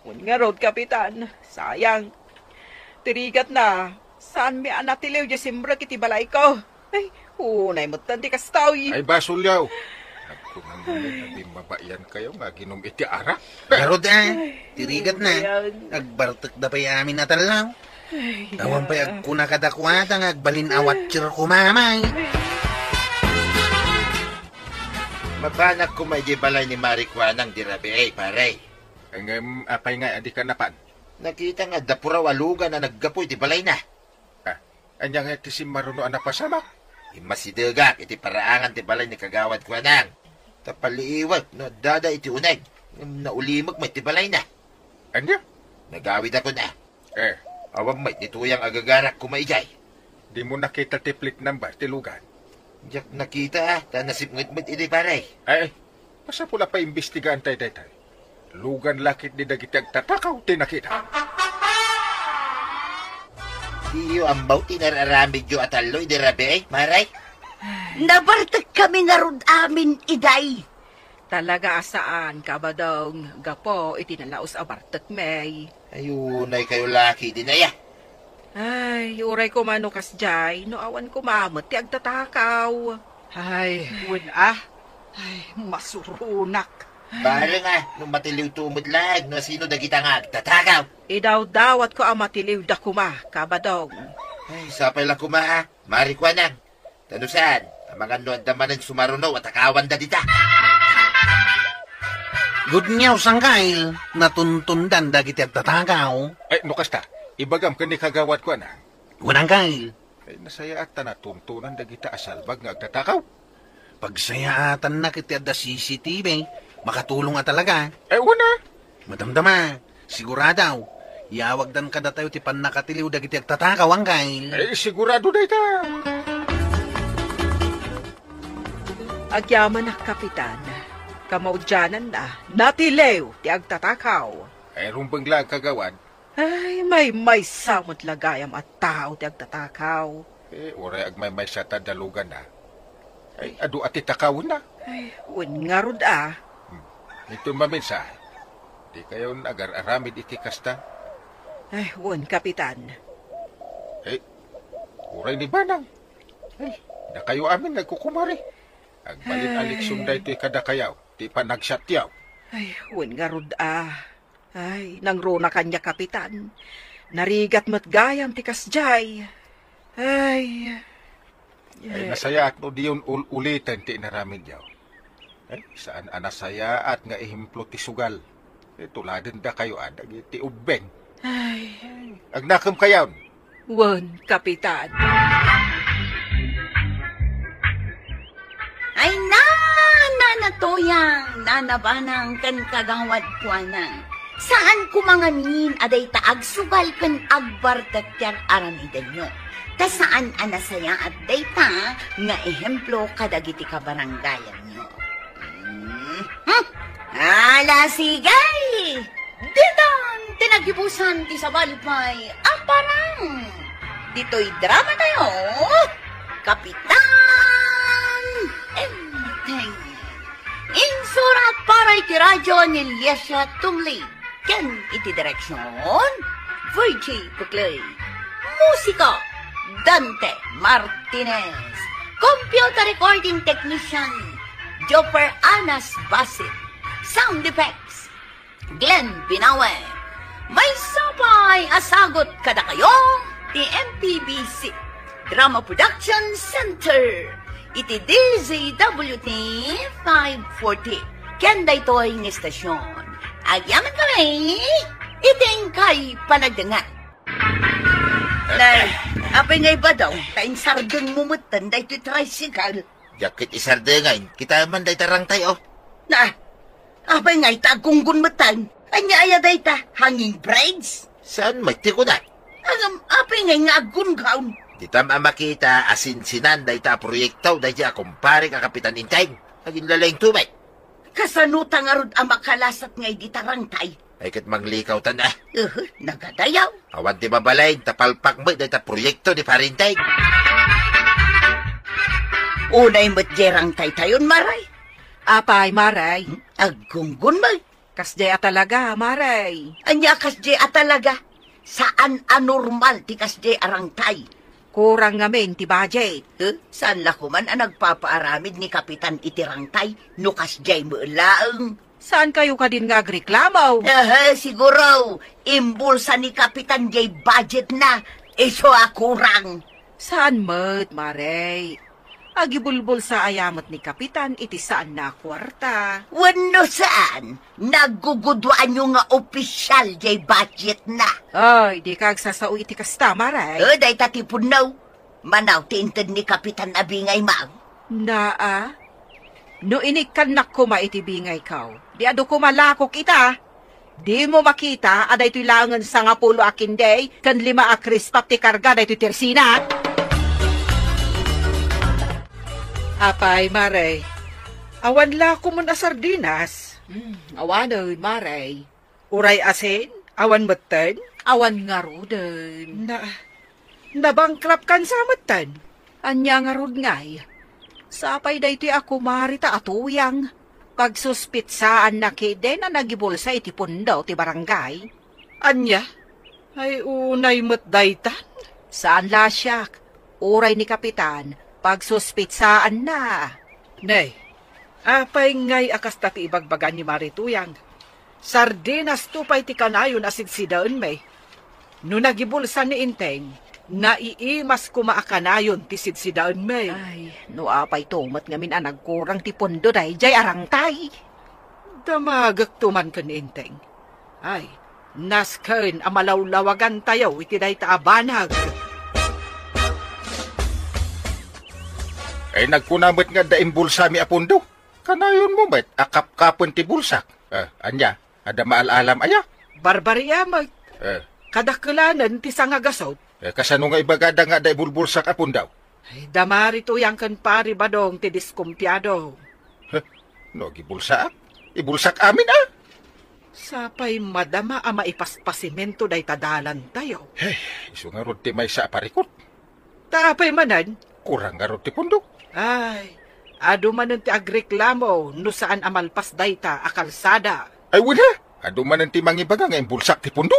Wen ngarud, Kapitan, sayang. Ti rigatna, saanmi a natiliw diay simrek iti balayko. Ay, unay metten ti kastoy. Ay, basolyo. Nagkunam nga bimmabaian kayo nga aginom iti arak. Ngarud, ah, ti rigatna, ay, agbartekda pay amin a tallaw. Ay, awan pay agkuna kadakuada nga agbalin a watcher koma, may. Mapanak koma idiay balay ni Mare Kuanang di rabii, pare. Ngem apay nga adika napan? Nakita nga adda puraw a lugan a naggapu iti balayna. Ah, ania nga ti simmaruno a napasamak? Immasidegak iti paraangan ti balay ni Kagawad Kuanang. Ta paliiwek no addada iti uneg, ngem naulimek met ti balayna. Ania? Nagawidakon a. Eh. Awan met ni Tuyang agagarak koma idiay. Dimo nakita ti plate number ti lugan? Diak nakita, ah, ta nasipnget met idi, pare. Ay, masapul a paimbestigaantay daytoy. Lugan la ketdi dagiti agtatakaw ti nakita. Diyo ammo ti nar-aramidyo a tallo idi rabii, Maray? Nabartekkami ngarud amin, iday. Talaga a saan, Kabadong, gapu iti nalaus a bartekmi. Ay, unay kayo laki, dinaya. Ay, uray koma no kasjay, no awan koma met ti agtatakaw. Ay, wen a. Ay, masuronak. Bareng a, no matiliwto met laeng, no sino dagita nga agtatakaw. Idawdawatko a matiliwda koma, Kabadong. Ay, sapay la koma, a. Mari kuanang. Ta no saan, amangan no adda manen sumaruno a takawanda dita. Good news, Angkel. Natuntondan dagiti agtatakaw. Ay, no kasta, ibagam ken ni kagawad kuana. Wen, Angkel. Ay, nasayaat ta natuntonan dagita a salbag nga agtatakaw. Pagsayaatannak iti adda C C T V, makatulong a talaga. Ay, wen a. Madamdama, sigurado. Yawagdan kadatayo ti pannakatiliw dagiti agtatakaw, Angkel. Ay, sigurado dayta. Agyamanak, Kapitan. Kamaudiananna, natiliw ti agtatakaw. Ay, rumbeng la, kagawad. Ay, maymaysa met la gayam a tao ti agtatakaw. Eh, uray agmaymaysa ta dalugan na. Ay, adu a ti takawenna. Ay, wen ngarud a. Hmm. Inton maminsa, di kayon agar-aramid iti kasta? Ay, wen, Kapitan. Eh, uray ni Banang. Ay, dakayo amin nga agkukumare. Agbalin a Ay. leksion daytoy kadakayaw, ti panagsiatyaw. Ay, wen ngarud a. Ay, nangruna kaniak, Kapitan. Narigat met gayam ti kasdiay. Ay. Ay, eh. Nasayaat no diyon ul-uliten ti inaramidyo. Ay, saan a nasayaat nga ehemplo ti sugal. Eh, tuladendakayo a dagiti ubbing. Ay. Agnakem kayon. Wen, Kapitan. Ay na, Nana Toyang, Nana Banang, ken Kagawad Kuanang. Saan koma ngamin a dayta agsugal ken agbartek ti ar-aramidenyo. Ta saan a nasayaat dayta nga ehemplo kadagiti kabaranggayanyo. Hmm? Hmm? Ala, sige! Ditan ti nagibusan ti sabali pay a parang. Ditoy drama tayo, Kapitan Enteng. Insurat para iti radyo ni Liesia Tumlid. Ken iti direksyon, Virgie Buclay. Musika, Dante Martinez. Computer recording technician, Jopper Anas Basit. Sound effects, Glenn Binawe. Maysa pay a sagut kadakayo ti M P B C Drama Production Center iti D Z W T five forty. Ken daytoy nga istasyon, agyamankami iti inkay panagdengngeg. Nay, apay nga ibadaw, ta insardengmo metten daytoy tricycle. Diak ket isardengen, kitaem man dayta rangtay, o. Na, apay nga ita aggunggon metten? Ania aya dayta? Hanging bridge? Saan met ti kuna? Ngem, apay nga nga aggunggon? Ditam a makita a sinsinan dayta a proyekto daydi a kumpare a Kapitan Enteng. Aginlaleng tumay. Kasano ta ngarud a makalasat nga idi tarangtay? Ay, ket manglikawtan a. Uhu, nagadayaw. Awan ti mabalin, ta palpak met dayta proyekto ni Pare Enteng. Unay met jay rangtaytayon, Maray. Apay, Maray? Hmm? Aggunggon met. Kasjay a talaga, Maray. Ania kasjay a talaga? Saan a normal ti kasjay a rangtay. Kurang ngamin ti budget. Eh, saan la koman a nagpapaaramid ni Kapitan iti rangtay no kasjay met laeng? Saan kayo kadin nga agreklamo? Ehe, siguro, imbulsa ni Kapitan jay budget na, isu a kurang. Saan met, Maray? Agibulbulsa aya met ni Kapitan iti saanna a kuarta. Wenno saan, naggugudwaanyo nga opisial jay budget na. Ay, dika agsasao iti kasta, Maray. Eh, dayta ti pudno. Manaw ti inted ni Kapitan a bingay, ma'am. Naa, no inikkannak koma iti bingayko, di adu koma lakok ita. Dimo makita a daytoy laengen sangapulo a kinday ken lima a crisp ti karga daytoy tersina? Apay, Maray, awan la koman a sardinas? Hmm, awanen, Mare. Uray asin? Awan metten? Awan ngaruden. Na, nabankrupt kan sa metten? Ania ngarud ngay? Sapay daytoy a kumari ta a Tuyang. Pagsuspitsaanna ketdi a nagibulsa iti pundo ti barangay. Ania? Ay, unay met daytan? Saan la siak. Uray ni Kapitan, pagsuspitsaanna. Nay, apay ngay a kasta ti ibagbaga ni Mare Tuyang? Sardinasto pay ti kanayon a sidsidaenmi. No nagibulsa ni Enteng, naiimas koma a kanayon ti sidsidaenmi. Ay, no apay to met ngamin a nagkurang ti pundo daydiay a rangtay. Damagekto man ken ni Enteng. Ay, nasken a malawlawagantayo iti dayta a banag. Ay, nagkuna met nga adda imbulsami a pundo. Kanayonmo met a kapkapen ti bulsak. Ah, ania? Adda maal-alam aya? Barbariamek. Eh. Kadakkelanen ti sangagasut. Eh, kasano nga ibagada nga adda ibulbulsak a pundo? Ay, da Mare Tuyang ken Pari Badong ti diskumpiado. Huh? No, agibulsaak? Ibulsak amin, a? Sapay madama a maipaspasimento dayta dalantayo. Hey, isu ngarud ti maysa a parikut. Ta apay manen? Kurang ngarud ti pundo. Ay, adu manen ti agreklamo no saan a malpas dayta a kalsada. Ay, wen, a? Adu manen ti mangibaga nga imbulsak ti pundo.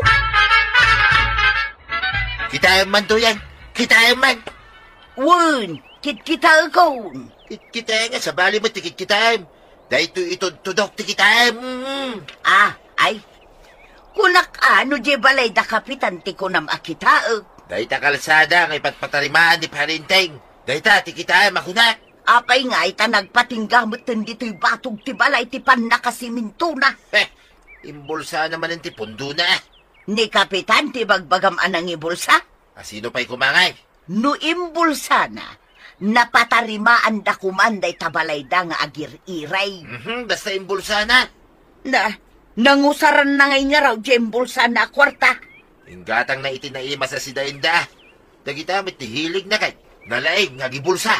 Kitaem man, Tuyang. Kitaem man. Wen, kitkitaekon. Kitkitaek nga sabali met ti kitkitaem. Daytoy itudtudok ti kitaem. Mm. Ah, ay. Kunak a no diay balay da Kapitan ti kunam a kitaek. Dayta kalsada nga ipatpatarimaan ni Pari Enteng. Dayta ti kitaem a kunak. Apay ngay ta nagpatingga metten ditoy batog ti balay ti pannakasimintona? Heh, imbulsana manen ti pundona. Ni Kapitan ti bagbagam a nangibulsa? A, sino pay koma ngay? No imbulsana, napatarimaanda koman dayta balayda nga agir-iray. Mhm, basta imbulsana. Na, nangusaranna ngay ngarud diay imbulsana a kuarta. Inggatangna iti naimas a sidaenda. Dagita met ti hiligna ket nalaing nga agibulsa.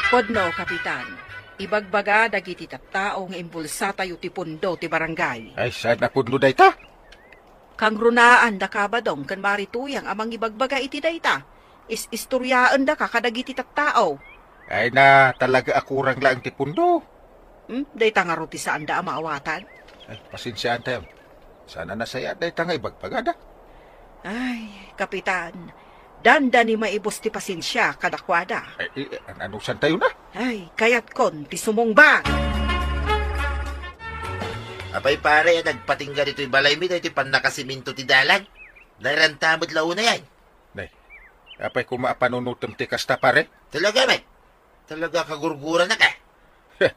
Pudno, Kapitan. Ibagbaga dagiti tattao nga imbulsatayo ti pundo ti barangay. Ay, saan a pundo dayta? Kangrunaanda ka, Badong, ken Mari Tuyang a mangibagbaga iti dayta. Is-istoriaendaka kadagiti tattao. Ay na, talaga a kurang laeng ti pundo. Hmm, dayta ngarud ti saanda a maawatan? Ay, pasensiaentayo. Saan a nasayaat dayta nga ibagbagada. Ay, Kapitan, dandani maibus ti pasensia kadakuada. Ay, eh, eh, an-, anusantayo na? Ay, kayatkon ti sumungba. Apay, pare, a nagpatingga ditoy balaymi daytoy pannakasiminto ti dalan? Nairanta met la unay, ay. Nay, apay koma a panunotem ti kasta, pare? Talaga met. Talaga kagurguranaka. Heh,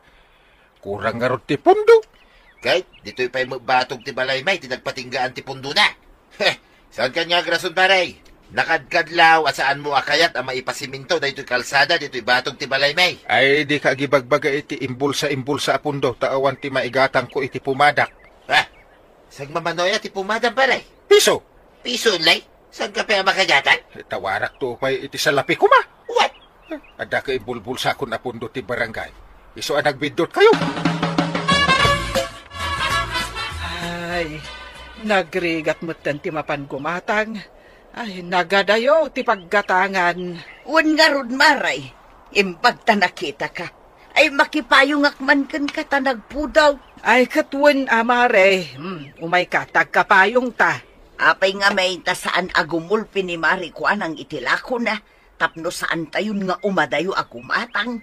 kurang ngarud ti pundo. Ket ditoy pay met batog ti balaymi ti nagpatinggaan ti pundona. Heh, saan kan nga agrason, pare? Nakadkadlaw a saanmo a kayat a maipasiminto daytoy kalsada ditoy batog ti balaymi. Ay, dika agibagbaga iti imbulsa-imbulsa a pundo ta awan ti maigatangko iti pumadak. Ah, sagmamano aya ti pumadam, pare? Piso. Piso unay? Saanka pay a makagatan? Tawarakto pay iti salapi koma. What? Addaka imbulbulsakon a pundo ti barangay. Isu a nagbidduttayo. Ay, nagrigat metten ti mapan gumatang. Ay, nagadayo ti paggatangan. Wen ngarud, Mare, imbag ta nakitaka. Ay, makipayongak man kenka ta nagpudaw. Ay, ket wen a, Mare. Hmm, umayka, ta agkapayongta. Apay ngamin ta saan a gumulpi ni Mare Kuanang iti lakona tapno saantayon nga umadayo a gumatang?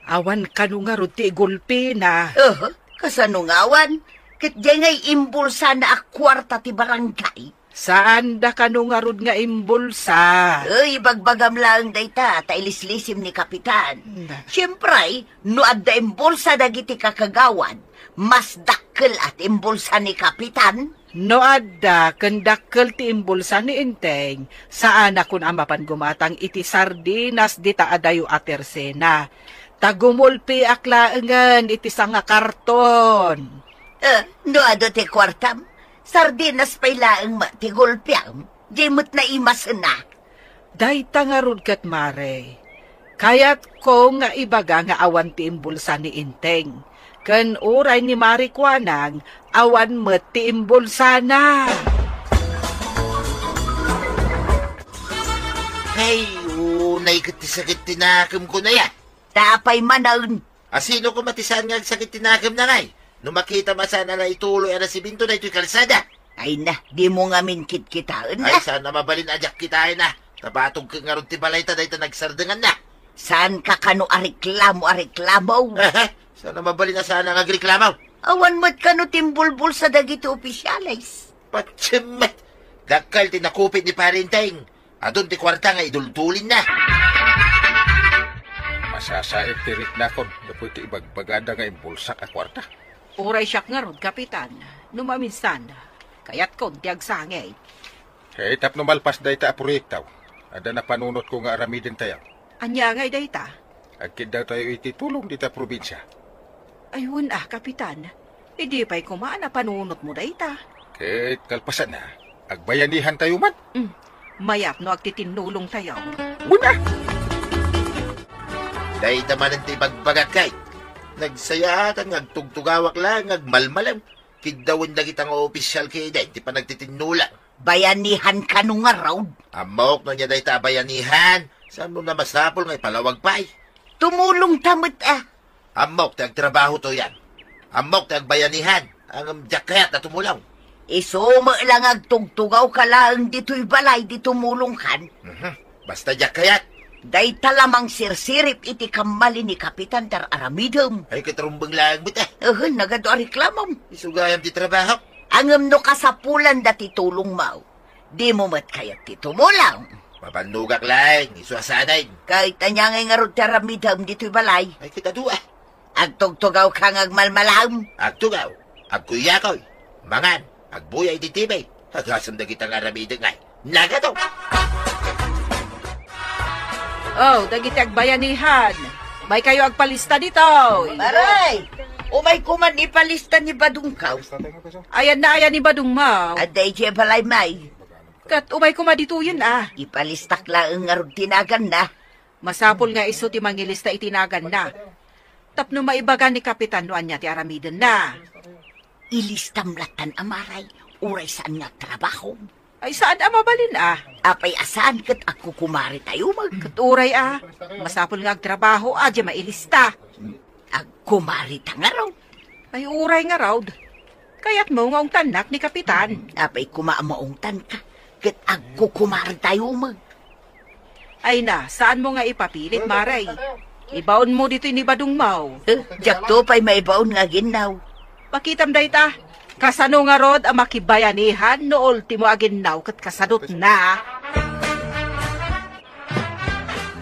Awan kano ngarud ti igulpina. Aha, kasano nga awan? Ket diay ngay imbulsana a kuarta ti barangay. Saanda kano ngarud nga imbulsa? Ay, ibagbagam laeng dayta, ta ilislisim ni Kapitan. Na. Siempre, no adda imbulsa dagiti kakagawan, mas dakkel a ti imbulsa ni Kapitan. No adda ken dakkel ti imbulsa ni Enteng, saanakon a mapan gumatang iti sardinas dita adayo a tersena. Ta gumulpiak laengen iti sangakarton. Eh, no adu ti kuartam, sardinas pay laeng met ti gulpiam, diay met naimasenna. Dayta ngarud ket, Mare, kayatko nga ibaga nga awan ti imbulsa ni Enteng. Ken uray ni Mari Kuanang, awan met ti imbulsana. Ay, unay ket ti sakit ti nakemko na ya. Ta apay manen? Asino koma ti saan nga agsakit ti nakemna ngay? No makitam a saan a naituloy a nasiminto daytoy kalsada. Ay na, dimo ngamin kitkitaen na. Ay, saan a mabalin a diak kitaen na. Tabatog ket ngarud ti balay ta dayta nagsardengan na. Saan ka kano a reklamo a reklamo? Aha, saan a mabalin a saan nga agreklamo? Awan met kano timbulbulsa dagiti opisyales. Patsemmet! Dakkel ti nakupit ni Pare Enteng. Adun ti kuarta nga iduldulinna. Masasaek ti riknakon gapu iti ibagbagada nga imbulsak a kuarta. Uray siak ngarud, Kapitan, no maminsan, kayatkon ti agsangit. Hey, tapno malpas dayta a proyekto, adda napanunotko nga aramidentayo. Ania ngay dayta? Agkiddawtayo iti tulong dita probinsia. Ay, wen a, Kapitan. Idi pay koma a napanunotmo dayta. Ket kalpasanna, agbayanihantayo man. Mm. Mayat no agtitinnulongtayo. Wen a! Dayta manen ti ibagbagak kay. Nagsayaatan nga agtugtugawak laeng nga agmalmalem. Kiddawen dagita nga opisyal kayden ti panagtitinnulang. Bayanihan kano ngarud? Ammok no ania dayta a bayanihan. Saan no a masapul nga ipalawag pay? Tumulongta met a. Ammok ti agtrabahotoyan. Ammok ti agbayanihan. Ngem diak kayat a tumulong. Isu met la nga agtugtugawka laeng ditoy balay idi tumulongkan. Mhm. Basta diak kayat. Dayta la mangsirsirip iti kammali ni Kapitan ti ar-aramidem. Ay, ket rumbeng laeng met a. Ehen, nagadu a reklamom. Isu gayam ti trabahok. Ngem no kasapulanda ti tulongmo, dimo met kayat ti tumulong. Mabannogak laeng, isu a saanen. Ket ania ngay ngarud ti aramidem ditoy balay? Ay, ket adu a. Agtugtugawka nga agmalmalem. Agtugaw, agkuykuy, mangan, agbuya iti T V. Agasem dagita nga aramidek ngay. Nagadu! Oh, dagiti agbayanihan. Maykayo agpalista ditoy. Maray! Umay koman ipalista ni Badongko. Ayanna aya ni Badongmo? Adda idiay balay, may. Ket umay koma ditoyen a. Ipalistak laeng ngarud ti naganna. Masapul nga isu ti mangilista iti naganna. Tapno maibaga ni Kapitan no ania ti aramidenna. Ilistam lattan a, Maray, uray saan nga agtrabaho. Ay, saan a mabalin a. Apay a saan ket agkukumaritayo met. Ket uray a, masapul nga agtrabaho a, di mailista. Agkumarita ngarud. Ay, uray ngarud. Kayatmo nga ungtannak ni Kapitan. Apay koma a maungtanka, ket agkukumaritayo met. Ay na, saanmo nga ipapilit, Maray. Ibaonmo ditoy ni Badongmo. Eh, diakto pay maibaon nga aginnaw. Makitam dayta. Kasano ngarud a makibayanihan no ultimo aginnaw ket kasadutna?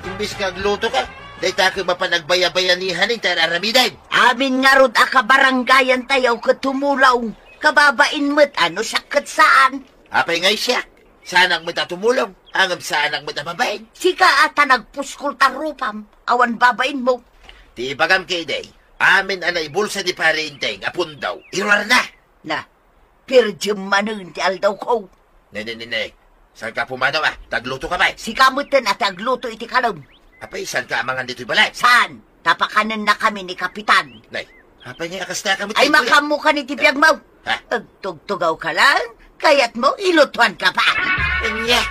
Imbes nga aglutoka, dayta ket mapan agbayabayanihan ti ar-aramiden. Amin ngarud a kabarangayantayo ket tumulong. Kababain met a no siak ket saan. Apay ngay siak? Saanak met a tumulong, ngem saanak met a babain. Sika a ta nagpuskol ta rupam, awan babainmo. Ti ibagam kaydi, amin a naibulsa ni Pare Enteng a pundo, iruarna. Na, per diem manen ti aldawko. Ne, ne, ne, ne. Saanka a pumanaw a, ta aglutoka pay. Sika metten a ti agluto iti kalem. Apay, saanka a mangan ditoy balay? Saan? Ta pakanennakami ni Kapitan. Nay, apay nga a kasta ka met? Ay, daytoy a? Makaammokan iti biagmo. Ha? Agtugtugawka laeng, kayatmo, ilutoanka pay. Ania?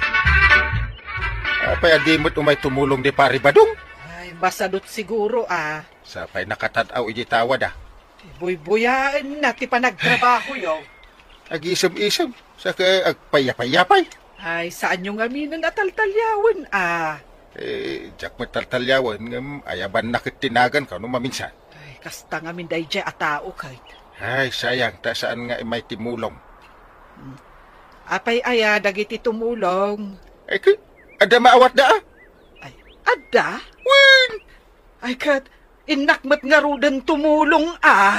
Apay a di met umay tumulong ni Pare Badong? Ay, masadut siguro a. Sapay nakatad-aw iti tawad a. Buybuyaenna ti panagtrabahoyo. Agisem-isem, saka agpayapayapay. Ay, saanyo ngaminen a taltaliawen a. Eh, diak met taltaliawen, ngem ayabanna ket ti naganko no maminsan. Ay, kasta ngamin daydiay a tao ket. Ay, sayang, ta saan nga imay ti mulong. Hmm. Apay aya dagiti tumulong? Ay, ket, adda maawatda a? Ay, adda? Wen! Ay, ket, innak met ngaruden tumulong a.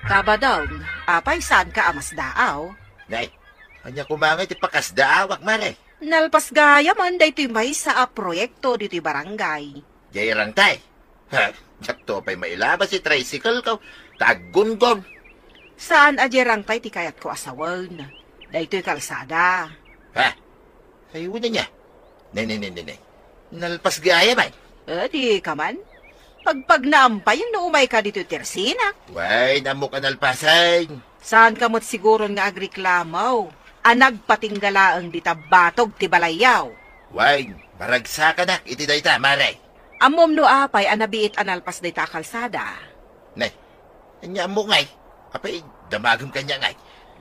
Kabadong, apay saanka a masdaaw? Nay, ania koma nga iti pakasdaawak, Mare? Nalpas gayam daytoy maysa a proyekto ditoy barangay. Diay rangtay. Ha, diakto pay mailabas ti tricycle ko. Ta aggunggong. Saan a diay rangtay ti kayatko a sawen. Daytoy kalsada. Ha? Ay, wen ania. Ne, ne, ne, ne, ne. Nalpas gayam ay. Eh, di ka man? Pagpagnaam pay no umayka ditoy tersinak. Wen, ammok a nalpasen. Saanka met siguron nga agreklamo a nagpatingga laeng dita batog ti balayyo? Wen, maragsakanak iti dayta, Mare. Ammom no apay a nabiit a nalpas dayta a kalsada? Nay, ania ammok ngay? Apay, damagem kaniak ngay?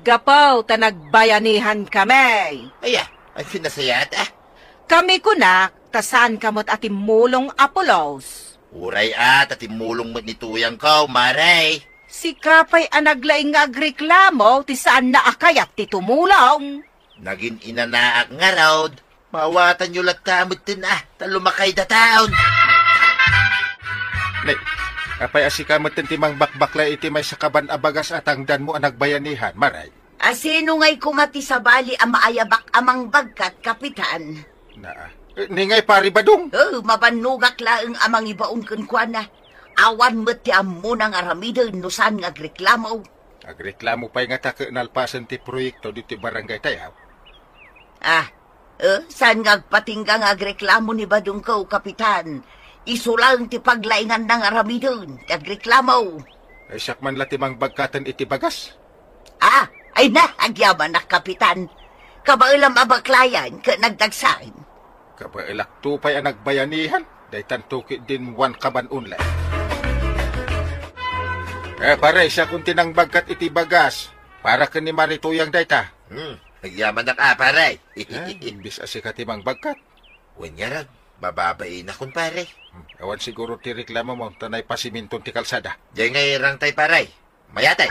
Gapu ta nagbayanihankami. Aya, ania nasayaat, a? Kami kunak, ta saanka met a timmulong a pulos. Uray a, ta timmulong met ni tuyangko, Mare. Sika pay a naglaing nga agreklamo ti saanna a kayat ti tumulong. Nagin-inanaak ngarud. Maawatanyo latta metten, a, ta lumakay dataon. Nay, apay a sika metten ti mangbakbaklay iti maysa kaban a bagas a tangdanmo a nagbayanihan, Mare? A sino ngay koma ti sabali a maayabak a mangbagkat, Kapitan? Na, eh, ni ngay Pari Badong? Oh, mabannogak laeng a mangibaon kenkuana. Awan met ti ammona nga aramiden no saan nga agreklamo. Agreklamo pay ngata ket nalpasen ti proyekto ditoy barangay tayo. Ah, eh, saan nga agpatingga nga agreklamo ni Badongko, Kapitan? Isu laeng ti paglainganna nga aramiden ti agreklamo. Ay, siak man la ti mangbagkaten iti bagas. Ah, ay na, agyamanak, Kapitan. Kabaelam a baklayan ket nagdagsan. Kabaelakto pay a nagbayanihan, daytanto ketdin one kaban only. Eh, pare, siakon ti nangbagkat iti bagas para ken ni Mari Tuyang dayta. Hmm, agyamanak a, pare. Eh, imbis a sika ti mangbagkat. Wen ngarud, mababainakon, pare. Hmm, awan siguro ti reklamo mo, ta naipasiminton ti kalsada. Diay nga irangtay, pare. Mayatay.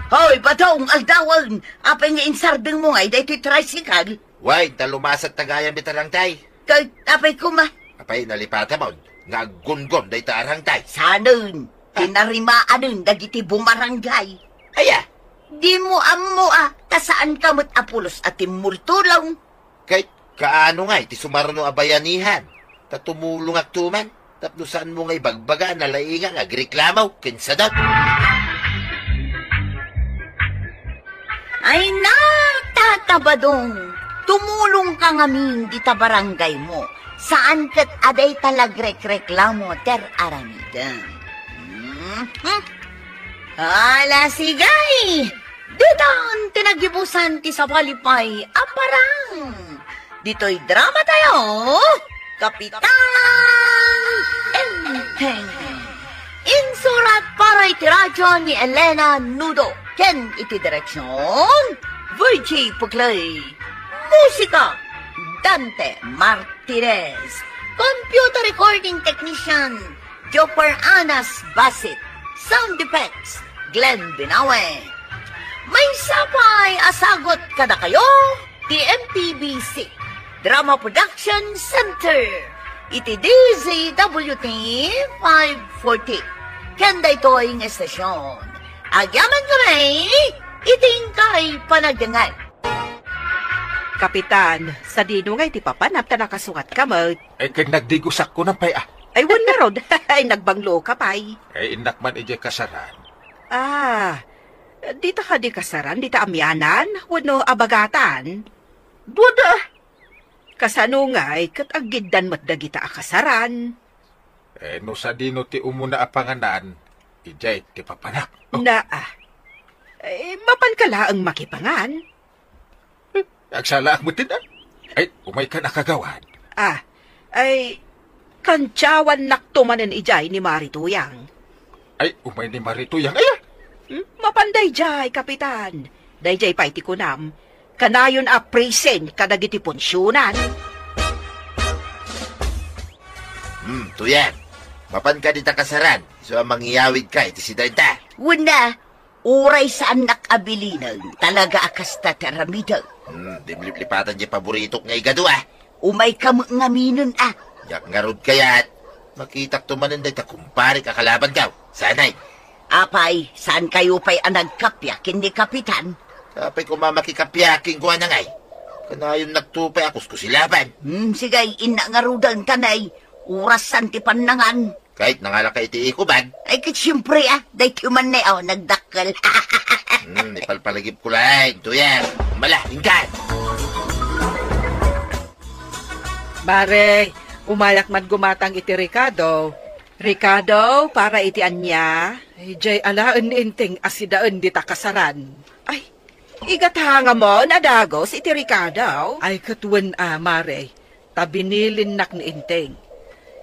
Hoy, Badong, aldawen! Apay nga insardengmo ngay daytoy tricycle? Wen, ta lumasat ta gayam dita rangtay. Kay, apay koma? Apay, nalipatamon nga aggungon dayta a rangtay. Saanen, ti narimaanen dagiti bumaranggay. Aya? Dimo ammo a, ta saanka met a pulos a timmultulong. Kay, kaano ngay ti sumaruno a bayanihan? Ta tumulongakto man, tapno saanmo nga ibagbaga a nalainga nga agreklamo ken sadot. Ay na, Tata Badong, tumulongka ngamin dita barangaymo. Saan ket a dayta la agrekreklamo ti ar-aramidem. Mhm. Ala, sigay! Ditan ti nagibusan ti sabali pay a parang. Ditoy drama tayo, Kapitan Enheng. Insurat para iti radyo ni Elena Nudo ken iti direksyon, Virgie Puclay. Musika, Dante Martinez. Computer recording technician, Jopper Anas Basit. Sound effects, Glenn Binawe. Maysa pay a sagut kadakayo ti M P B C Drama Production Center iti D Z W T five forty. Ken daytoy nga estasyon, agyamankami iti inkay panagdengngeg. Kapitan, sadino ngay ti papanam ta nakasungatka met? Ay, ket nagdigusakko pay, a. Ay, wen ngarud. Ay, nagbangloka pay. Ay, innak man idiay kasaran. Ah, dita kadi kasaran, dita amianan, wenno abagatan? Duada. Kasano ngay ket aggiddan met dagita a kasaran? Eh, no sadino ti umuna a panganan, idiay ti papanak. Oh. Naa. Eh, mapanka laeng makipangan? Eh, agsalaak metten, a. Ay, umaykan a kagawad. Ah, ay, kantiawannakto manen idiay ni Mari Tuyang. Ay, umay ni Mari Tuyang, aya? Hmm? Mapan daydiay, Kapitan. Daydiay pay ti kunam. Kanayon a present kadagiti punsionan. Hmm, Tuyang. Mapanka dita kasaran, isu a mangiyawidka iti sidaenta. Wenna, uray saannak a bilinen, talaga a kasta ti aramidek. Hmm, dim liplipatan diay paboritok nga igado, a. Umayka met ngaminen, a. Diak ngarud kayat. Makitakto manen dayta kumparek a kalabanko. Sanay. Apay, saankayo pay a nagkappia ken ni Kapitan? Apay koma makikappia kenkuana ngay? Kanayonnakto pay a kuskusilaban. Hmm, sige, innak ngaruden, ta nay, orasan ti pannangan. Ket nangalaka iti eco bag? Ay, ket siempre, a. Daytoy man nay, o, nagdakkel. Hmm, ipalpalagipko laeng, Tuyang. Mala, inkan. Pare, umayak man gumatang iti rekado. Rekado para iti ania? Idiay alaen ni Enteng a sidaen dita kasaran. Ay, igatangamon a dagus iti rekado? Ay, ket wen a, mare, ta binilinnak ni Enteng.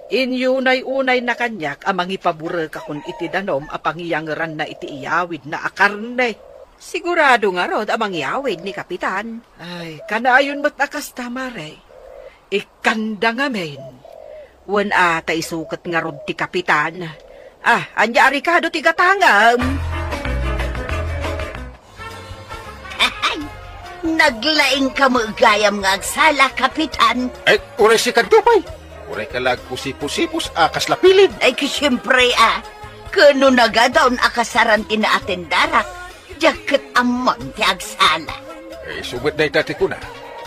Inyunay-unayna kaniak a mangipaburekakon iti danum a pangiyangeranna iti iyawidna a karne. Sigurado ngarud a mangyawid ni Kapitan. Ay, kanayon met a kasta, mare. Ikkanda ngamin. Wen a, ta isu ket ngarud ti Kapitan. Ah, ania a rekado ti gatangem? Naglaingka met gayam nga agsala, Kapitan. Ay, uray sikanto pay. Uray ka la agkusipusipos a kasla pilin. Ay, ki, siempre, ah. Ket no nagadaw a kasaran ti naatendarak, diak ket ammon ti agsala. Ay, isu met dayta ti kuna.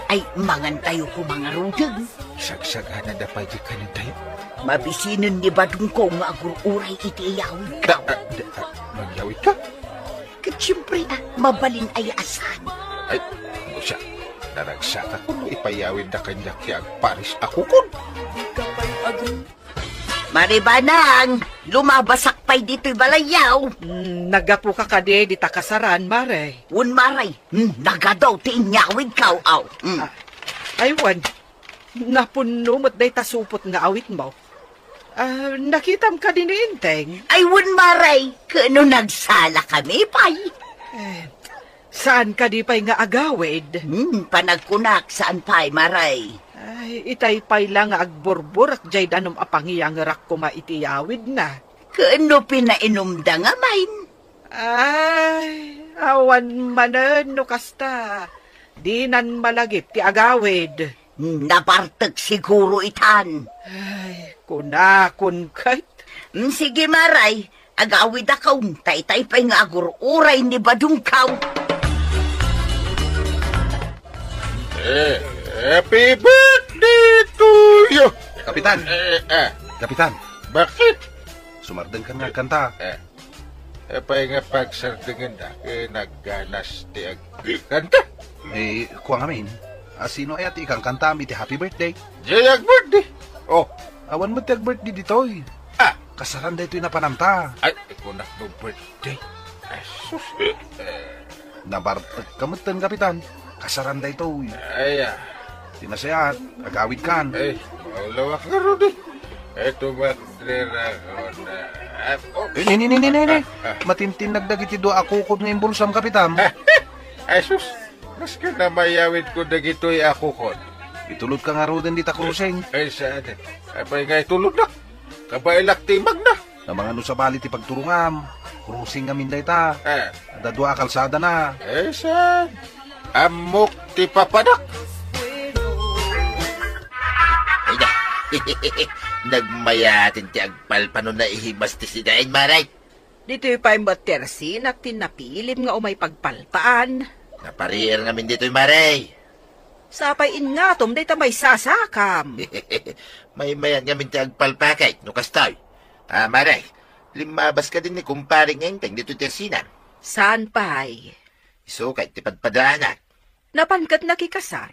Ay, mangantayo koma ngaruden. Sagsaganada pay ti kanentayo. Mabisinen ni Badongko nga agur-uray iti iyawidkaw. Ah, ah, da-, ah, mangyawidka? Ket siempre, ah, mabalin aya a saan. Ay, no siak, naragsakak no ipayawidda kaniak ti agparis a kukon. Mare Banang, lumabasak pay ditoy balayyo. Mm, naggapuka kadi dita kasaran, mare? Wen, mare. Mm, nagadaw ti inyawidkaw, aw. Mm. Ah, ay, wen. Napunno met dayta supot nga awitmo. Ah, nakitam kadi ni Enteng? Ay, wen, mare, ket no nagsalakami pay. Eh, saan kadi pay nga agawid? Hmm, panagkunak, saan pay, mare? Ay, itay pay la nga agburburek diay danum a pangiyangerak koma iti yawidna. Ket no pinainumda ngamin? Ay, awan manen no kasta. Dinan malagip ti agawid. Nabartek siguro itan. Ay, kunakon ket. Mm, sige, mare. Agawidakon, ta itay pay nga agur-uray ni Badongko. Eh, happy birthday to you! Kapitan! Eh, eh. Kapitan! Bakit? Sumardengkan nga agkanta. Eh. Apay nga pagsardengenda, ket nagganas ti agkanta? Eh, kua ngamin, a sino aya ti ikankantam iti happy birthday? Diay agbirthday. Oh. Awan met ti agbirthday ditoy. Ah. Kasaran daytoy napanamta. Ay, kunak no birthday. Ay, sus. Eh. Nabartek ka metten, Kapitan. Kasaran daytoy. Ay, ah. Ti nasayaat, agawidkan. Ay, maulawak ngarud eh. Ay, tumakder ako na. Ah, oh. Eh, ni, ni, ni, ni, ni, ni. Ah, ah. Matintinnag dagiti dua a kukon nga imbulsam, Kapitan. Ay, sus. Maski na mayawidko dagitoy a kukon. Itulodka ngaruden dita krusing. Ay, saan? Apay nga itulodnak? Kabaelak ti imagna. Amangan no sabali ti pagturongam. Krusing ngamin dayta. Eh. Adda dua a kalsadana. Eh, saan? Ammok ti papadak. Ay na. Nagmayaten ti agpalpano na ihibas ti sidaen, mare. Ditoy pay met ti ersinak ti napilim nga umay pagpalpaan. Napariir ngamin ditoy, mare. Sapay ingatom dayta maisasakam. Maymayat ngamin ti agpalpakay, no kastoy. Ah, mare, limmabas kadi ni kumpare nga Enteng ditoy ti ersinam. Saan pay? Isu kay ti padpadaanak. Napan ket nakikasar?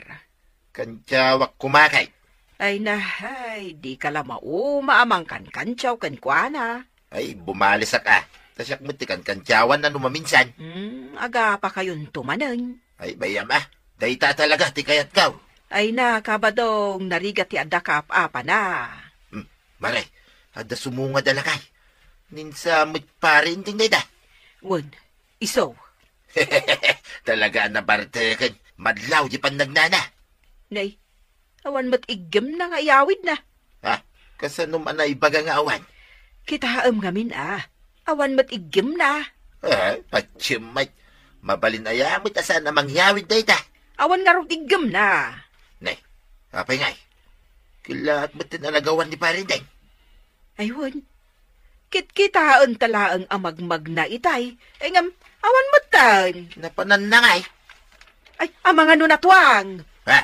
Kantiawak koma kay. Ay, nahay, dika la mauma a mangkankantiaw kenkuana. Ay, bumalisak a. Ta siak met ti kankantiawanna no maminsan. Hmm, agapakayonto manen. Ay, bayam a. Dayta talaga ti kayatko. Ay na, Kabadong, narigat ti adda kaap-apana. Hmm, mare, adda sumungad a lakay. Ninsa met pare Enteng dayta. Wen, isu. Talaga a nabarteken. Madlaw di pannagnana. Nay, awan met iggem na nga iyawid na. Ha? Kasano man a ibaga nga awan? Kitaem ngamin a. Awan met iggem na. Ah, patiem met. Mabalin aya met a saan a mangyawid dayta. Awan ngarud iggem na. Nay, apay ngay? Kilaat met ti nalagawan ni Pare Deng. Ay, wen. Kitkitaen ta laeng a magmagna itay. Ay, ngem, awan metten. Napananna ngay. Ay, amangan no natuang. Ha?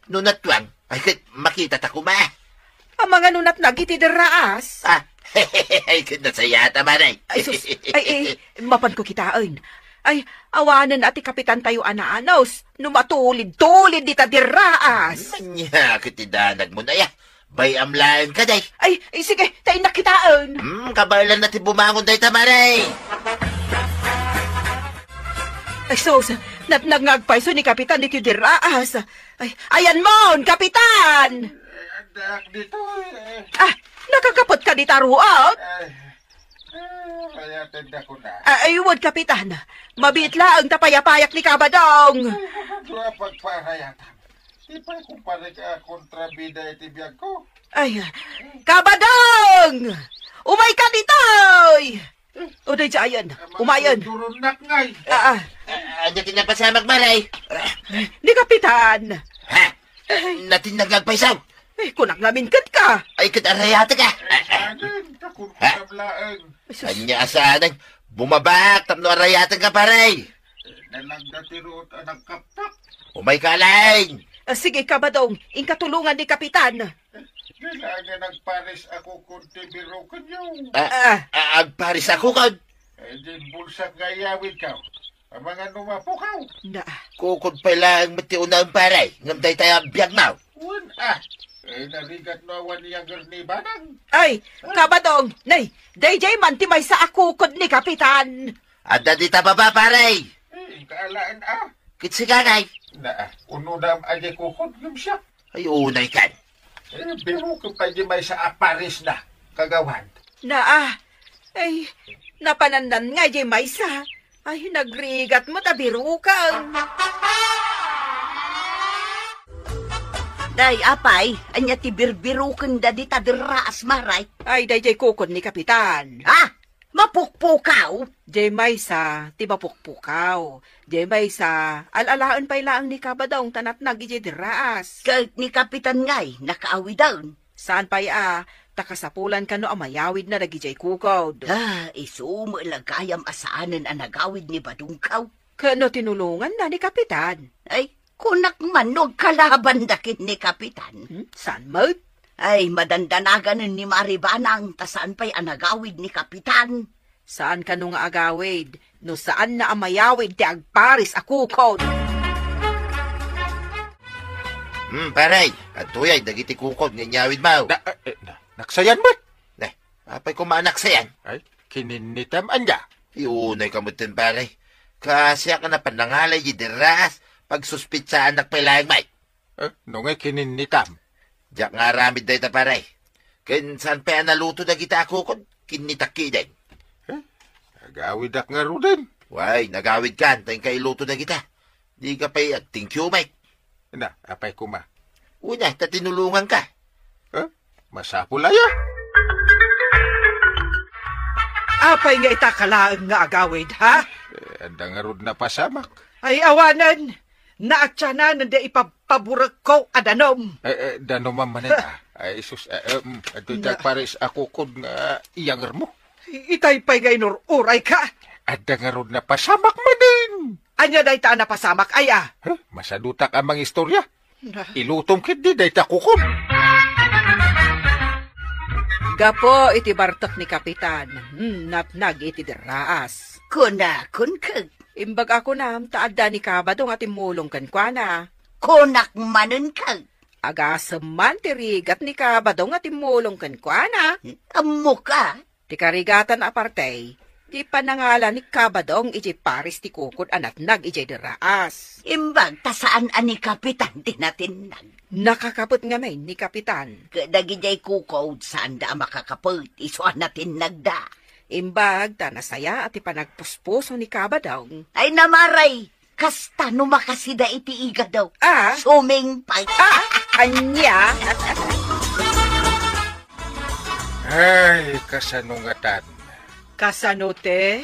No natuang? Ay, ket makita ta koma. Amangan no natnag iti derraas. Ah, ay, ket nasayat a, mare. Ay, sus. Ay, eh, mapanko kitaen. Ay, awanen a ti kapitantayo a naanus, no matulid-tulid dita dirraas. Ania ket ti danagmo, Nay, a? Bay-am laeng kadi. Ay, ay, sige, ta innak kitaen. Hmm, kabaelanna ti bumangon dayta, Mare. Ay, sus, natnag nga agpayso ni Kapitan ditoy dirraas. Ay, ayanmon, Kapitan! Eh, addaak ditoy, eh. Ah, nakakapetka dita ruot? Ay, eh, rayatendak kuna. Ah, ay, wen, Kapitan. Mabiit laeng ta payapayak ni Kabadong. Ay, adu a pagparayatam. Di pay kumpare ka kontrabida iti biagko. Ay, Kabadong! Umayka ditoy! O, daydiayen. Umayen. Duronnak ngay. Ah, ah. Ah, ania ti napasamak, Mare? Ni Kapitan. Ha? Natinnag nga agpayso? Eh, kunak ngamin ket ka. Ay, ket arayatek, ah. Ay, saan? Kakurkuram laeng. Ay, sus. Ania a saan? Bumabak tapno arayatek nga, pare. Eh, nalagda ti ruot a nagkaptak. Umayka laeng. Ah, sige, Kabadong, inka tulongan ni Kapitan. Kailangan nagpares a kukod ti birukenyo. Ah, ah, agpares a kukod? Eh, din bulsak nga iyawidko. Amangan no mapukaw. Na. Kukod pay laeng met ti unaen, pare, ngem dayta a biagmo. Wen, ah. Eh, narigat no awan ni Agar ni Banang. Ay, Kabadong, nay, daydiay man ti maysa a kukod ni Kapitan. Adda dita baba, pare. Eh, inka alaen, ah. Ket sika, nay. Na, ah, unodam a di kukod, ngem siak. Ay, unay kan. Eh, biruken pay di maysa a pares na, Kagawad. Naa, ay, napanannan nga di maysa. Ay, nagrigat met a biruken. Day, apay, ania ti birbirukenda dita derraas, Mare? Ay, daydiay kukod ni Kapitan. Ha? Mapukpukaw? Diay maysa ti mapukpukaw. Diay maysa, al-alaen pay laeng ni Kabadong ta natnag idiay derraas. Ket ni Kapitan ngay, nakaawiden? Saan pay a, ta kasapulan kano a mayawidna dagidiay kukod. Ah, isu met la gayam a saanen a nagawid ni Badongkaw. Ket no tinulonganna ni Kapitan? Ay, kunak man no agkalabanda ken ni Kapitan. Hmm? Saan met? Ay, madandanaganen ni Mare Banang ta saan pay a nagawid ni Kapitan. Saan kano nga agawid no saanna a mayawid ti agpares a kukod? Hmm, pare, adtoyay dagiti kukod nga inyawidmo. Na, eh, eh, na, naksayan met. Ne, apay koma a naksayan? Ay, kininnitam ania? Ay, unay ka metten, pare. Kasiak a napan nangalay di derraas, pagsuspitsaanak pay laeng met. Eh, no ngay kininnitam? Diak nga aramid dayta, pare. Ken saan pay a naluto dagita a kukod, kinnitak ketdin. Eh, agawidak ngaruden. Way, nagawidkan, ta inka iluto dagita. Dika pay agtingkiw met. Na, apay koma? Wen a, ta tinulonganka. Eh, masapul aya? Apay nga ita ka laeng nga agawid, ha? Eh, adda ngarud napasamak. Ay, awanen. Naatiananen da ipapaburekko a danum. Eh, eh, danum manen, ah. Ay, sus, eh, eh, mm, adtoy ti agpares a kukod nga iyangermo. Itay pay nga inur-urayka. Adda ngarud napasamak manen. Ania dayta a napasamak, aya? Huh? Masadutak a mangistorya. Na. Ilutom ketdi dayta kukod. Gapu iti bartek ni Kapitan, hmm, natnag iti derraas. Kunakon ket. Imbag a kunam, ta adda ni Kabadong a timmulong kenkuana. Kunak manen ket. Agasem man ti rigat ni Kabadong a timmulong kenkuana. Ammok a. Ti karigatan a parte, ti panangala ni Kabadong iti pares ti kukod a natnag idiay derraas. Imbag ta saan a ni Kapitan ti natinnag. Nakakapet ngamin ni Kapitan. Ket dagidiay kukod, saanda a makakapet, isu a natinnagda. Imbag ta nasayaat ti panagpuspuso ni Kabadong. Ay, namaray! Kasta no makasida iti igado. Ah? Sumingpay. Ah, ania? Ay, kasano ngatan? Kasano te?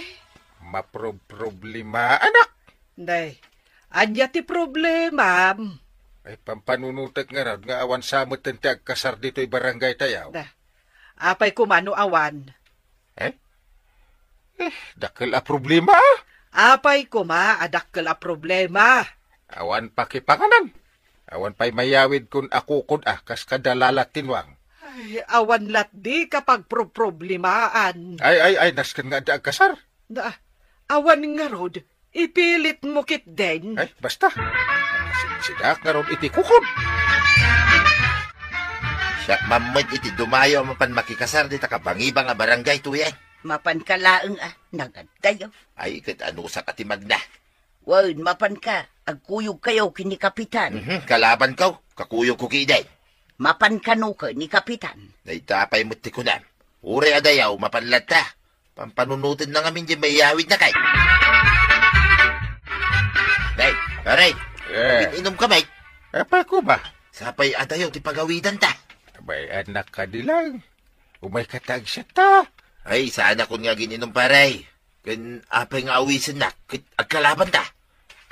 Maprob-problemaanak. Nay, ania ti problemam? Ay, pampanunotek ngarud nga awan sa metten ti agkasar ditoy barangay tayo. Da. Apay koma no awan? Eh? Eh, dakkel a problema, ah. Apay koma a dakkel a problema? Awan pakipanganan. Awan pay mayawid kun akukod a kas kada lalattinwang. Ay, awan latdi ka pagproproblemaan. Ay, ay, ay, nasken nga adda agkasar. Da, awan ngarud. Ipilitmo ketdin. Ay, basta. Sidak ngarud iti kukod. Siak man met iti dumayo a mapan makikasar dita kabangibang a barangay, Tuyen. Mapanka laeng a, nagaddayo. Ay, ket anusak a ti magna. Wen, mapanka, agkuyogkayo ken ni Kapitan. Mhm, kalabanko, kakuyogko ketdin. Mapan kano ken ni Kapitan. Dayta pay met ti kunam. Uray a dayaw, mapan latta. Pampanunotenna ngamin diay maiyawidna kay. Day, pare, Eh. Inumka met. Apay koma? Sapay a dayaw ti pagawidanta. Abay, anak, kadi lang. Umayka ta agsiatta. Ay, saanakon nga agin-inum, pare. Ken apay nga awisennak ket agkalabanta?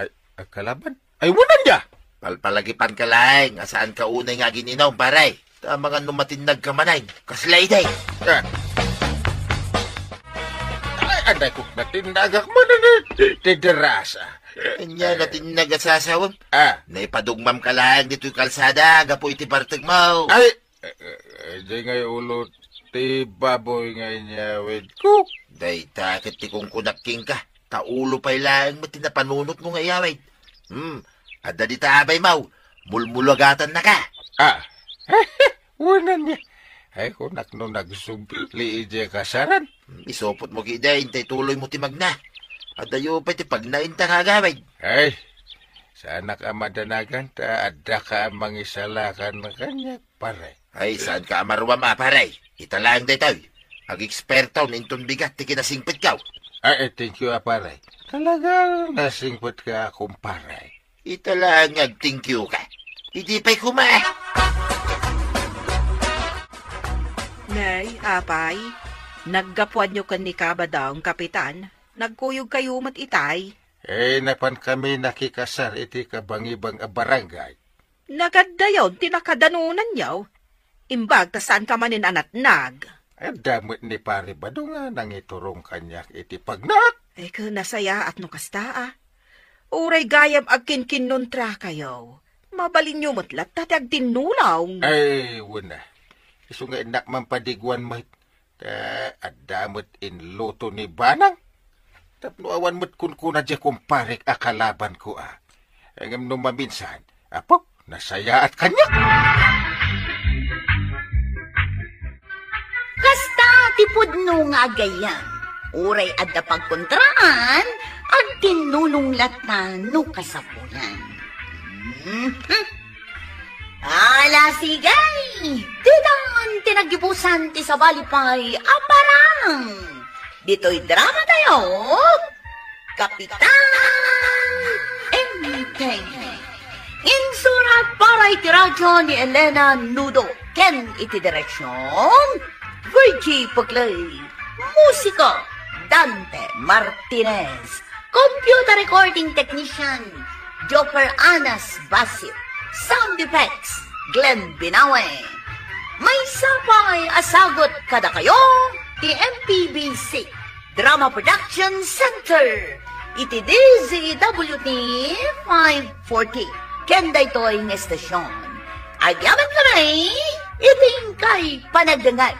Ay, agkalaban? Ay, wen ania! Palpalagipanka laeng a saanka unay nga agin-inum, pare. Ta amangan no matinnagka manen, kasla idi. Ah. Ay, anay ko, natinnagak manen ti, ti derasa. Ania, natinnag a sasawem? Ah. Naipadugmamka laeng ditoy kalsada, gapu iti bartekmo. Ay, Eh, eh, eh, di ngay ulo ti baboy nga inyawidko. Dayta ket ti kunkunak kenka, ta ulo pay laeng met ti napanunotmo nga iyawid. Hmm, adda dita abaymo, mulmulagatannaka. Ah, wen ania. Ay, kunak no nagsubli idiay kasaran. Hmm, isupotmo ketdi, intay tuloymo ti magna. Adayo pay ti pagnainta nga agawid. Ay, saanak a madanagan ta addaka a mangisalakan kaniak, pare. Ay, saanka a maruam a, pare. Ita laeng daytoy. Agekspertaon inton bigat ti kinasingpetko. Ay, eh, thank you, a, pare. Talaga nasingpetka, kumpare. Ita laeng nga ag-thank you ka. Idi pay koma. Nay, apay, naggapuanyo ken ni Kabadong, Kapitan. Nagkuyogkayo met itay. Eh, napankami nakikasar iti kabangibang a barangay. Nagaddayon ti nakadanonanyo. Imbag ta saanka manen a natnag. Adda met ni Pare Bado nga nangiturong kaniak iti pagnak. Ay, ket nasayaat no kasta, a. Uray gayam agkinkinnontrakayo, mabalinyo met latta ti agtinnulong. Ay, wen a. Isu nga innak man padiguan met. Ta adda met inluto ni Banang. Tapno awan met kunkuna diay kumparek a kalabanko, a. Ngem no maminsan, apo, nasayaat kaniak. Kasta ti pudno nga agayam. Uray adda pagkontraan, agtinnulong latta no kasapulan. Mhm. Ala, sige! Ditan ti naggibusan ti sabali pay a parang. Ditoy drama tayo, Kapitan Enteng. Insurat para iti radyo ni Elena Nudo ken iti direksyon, Virgie Puclay. Musiko, Dante Martinez. Computer recording technician, Jopper Anas Basio. Sound effects, Glenn Binawe. Maysa pay a sagut kadakayo ti M P B C Drama Production Center iti D Z W T five forty. Ken daytoy nga estasyon, agyamankami iti inkay panagdengngeg.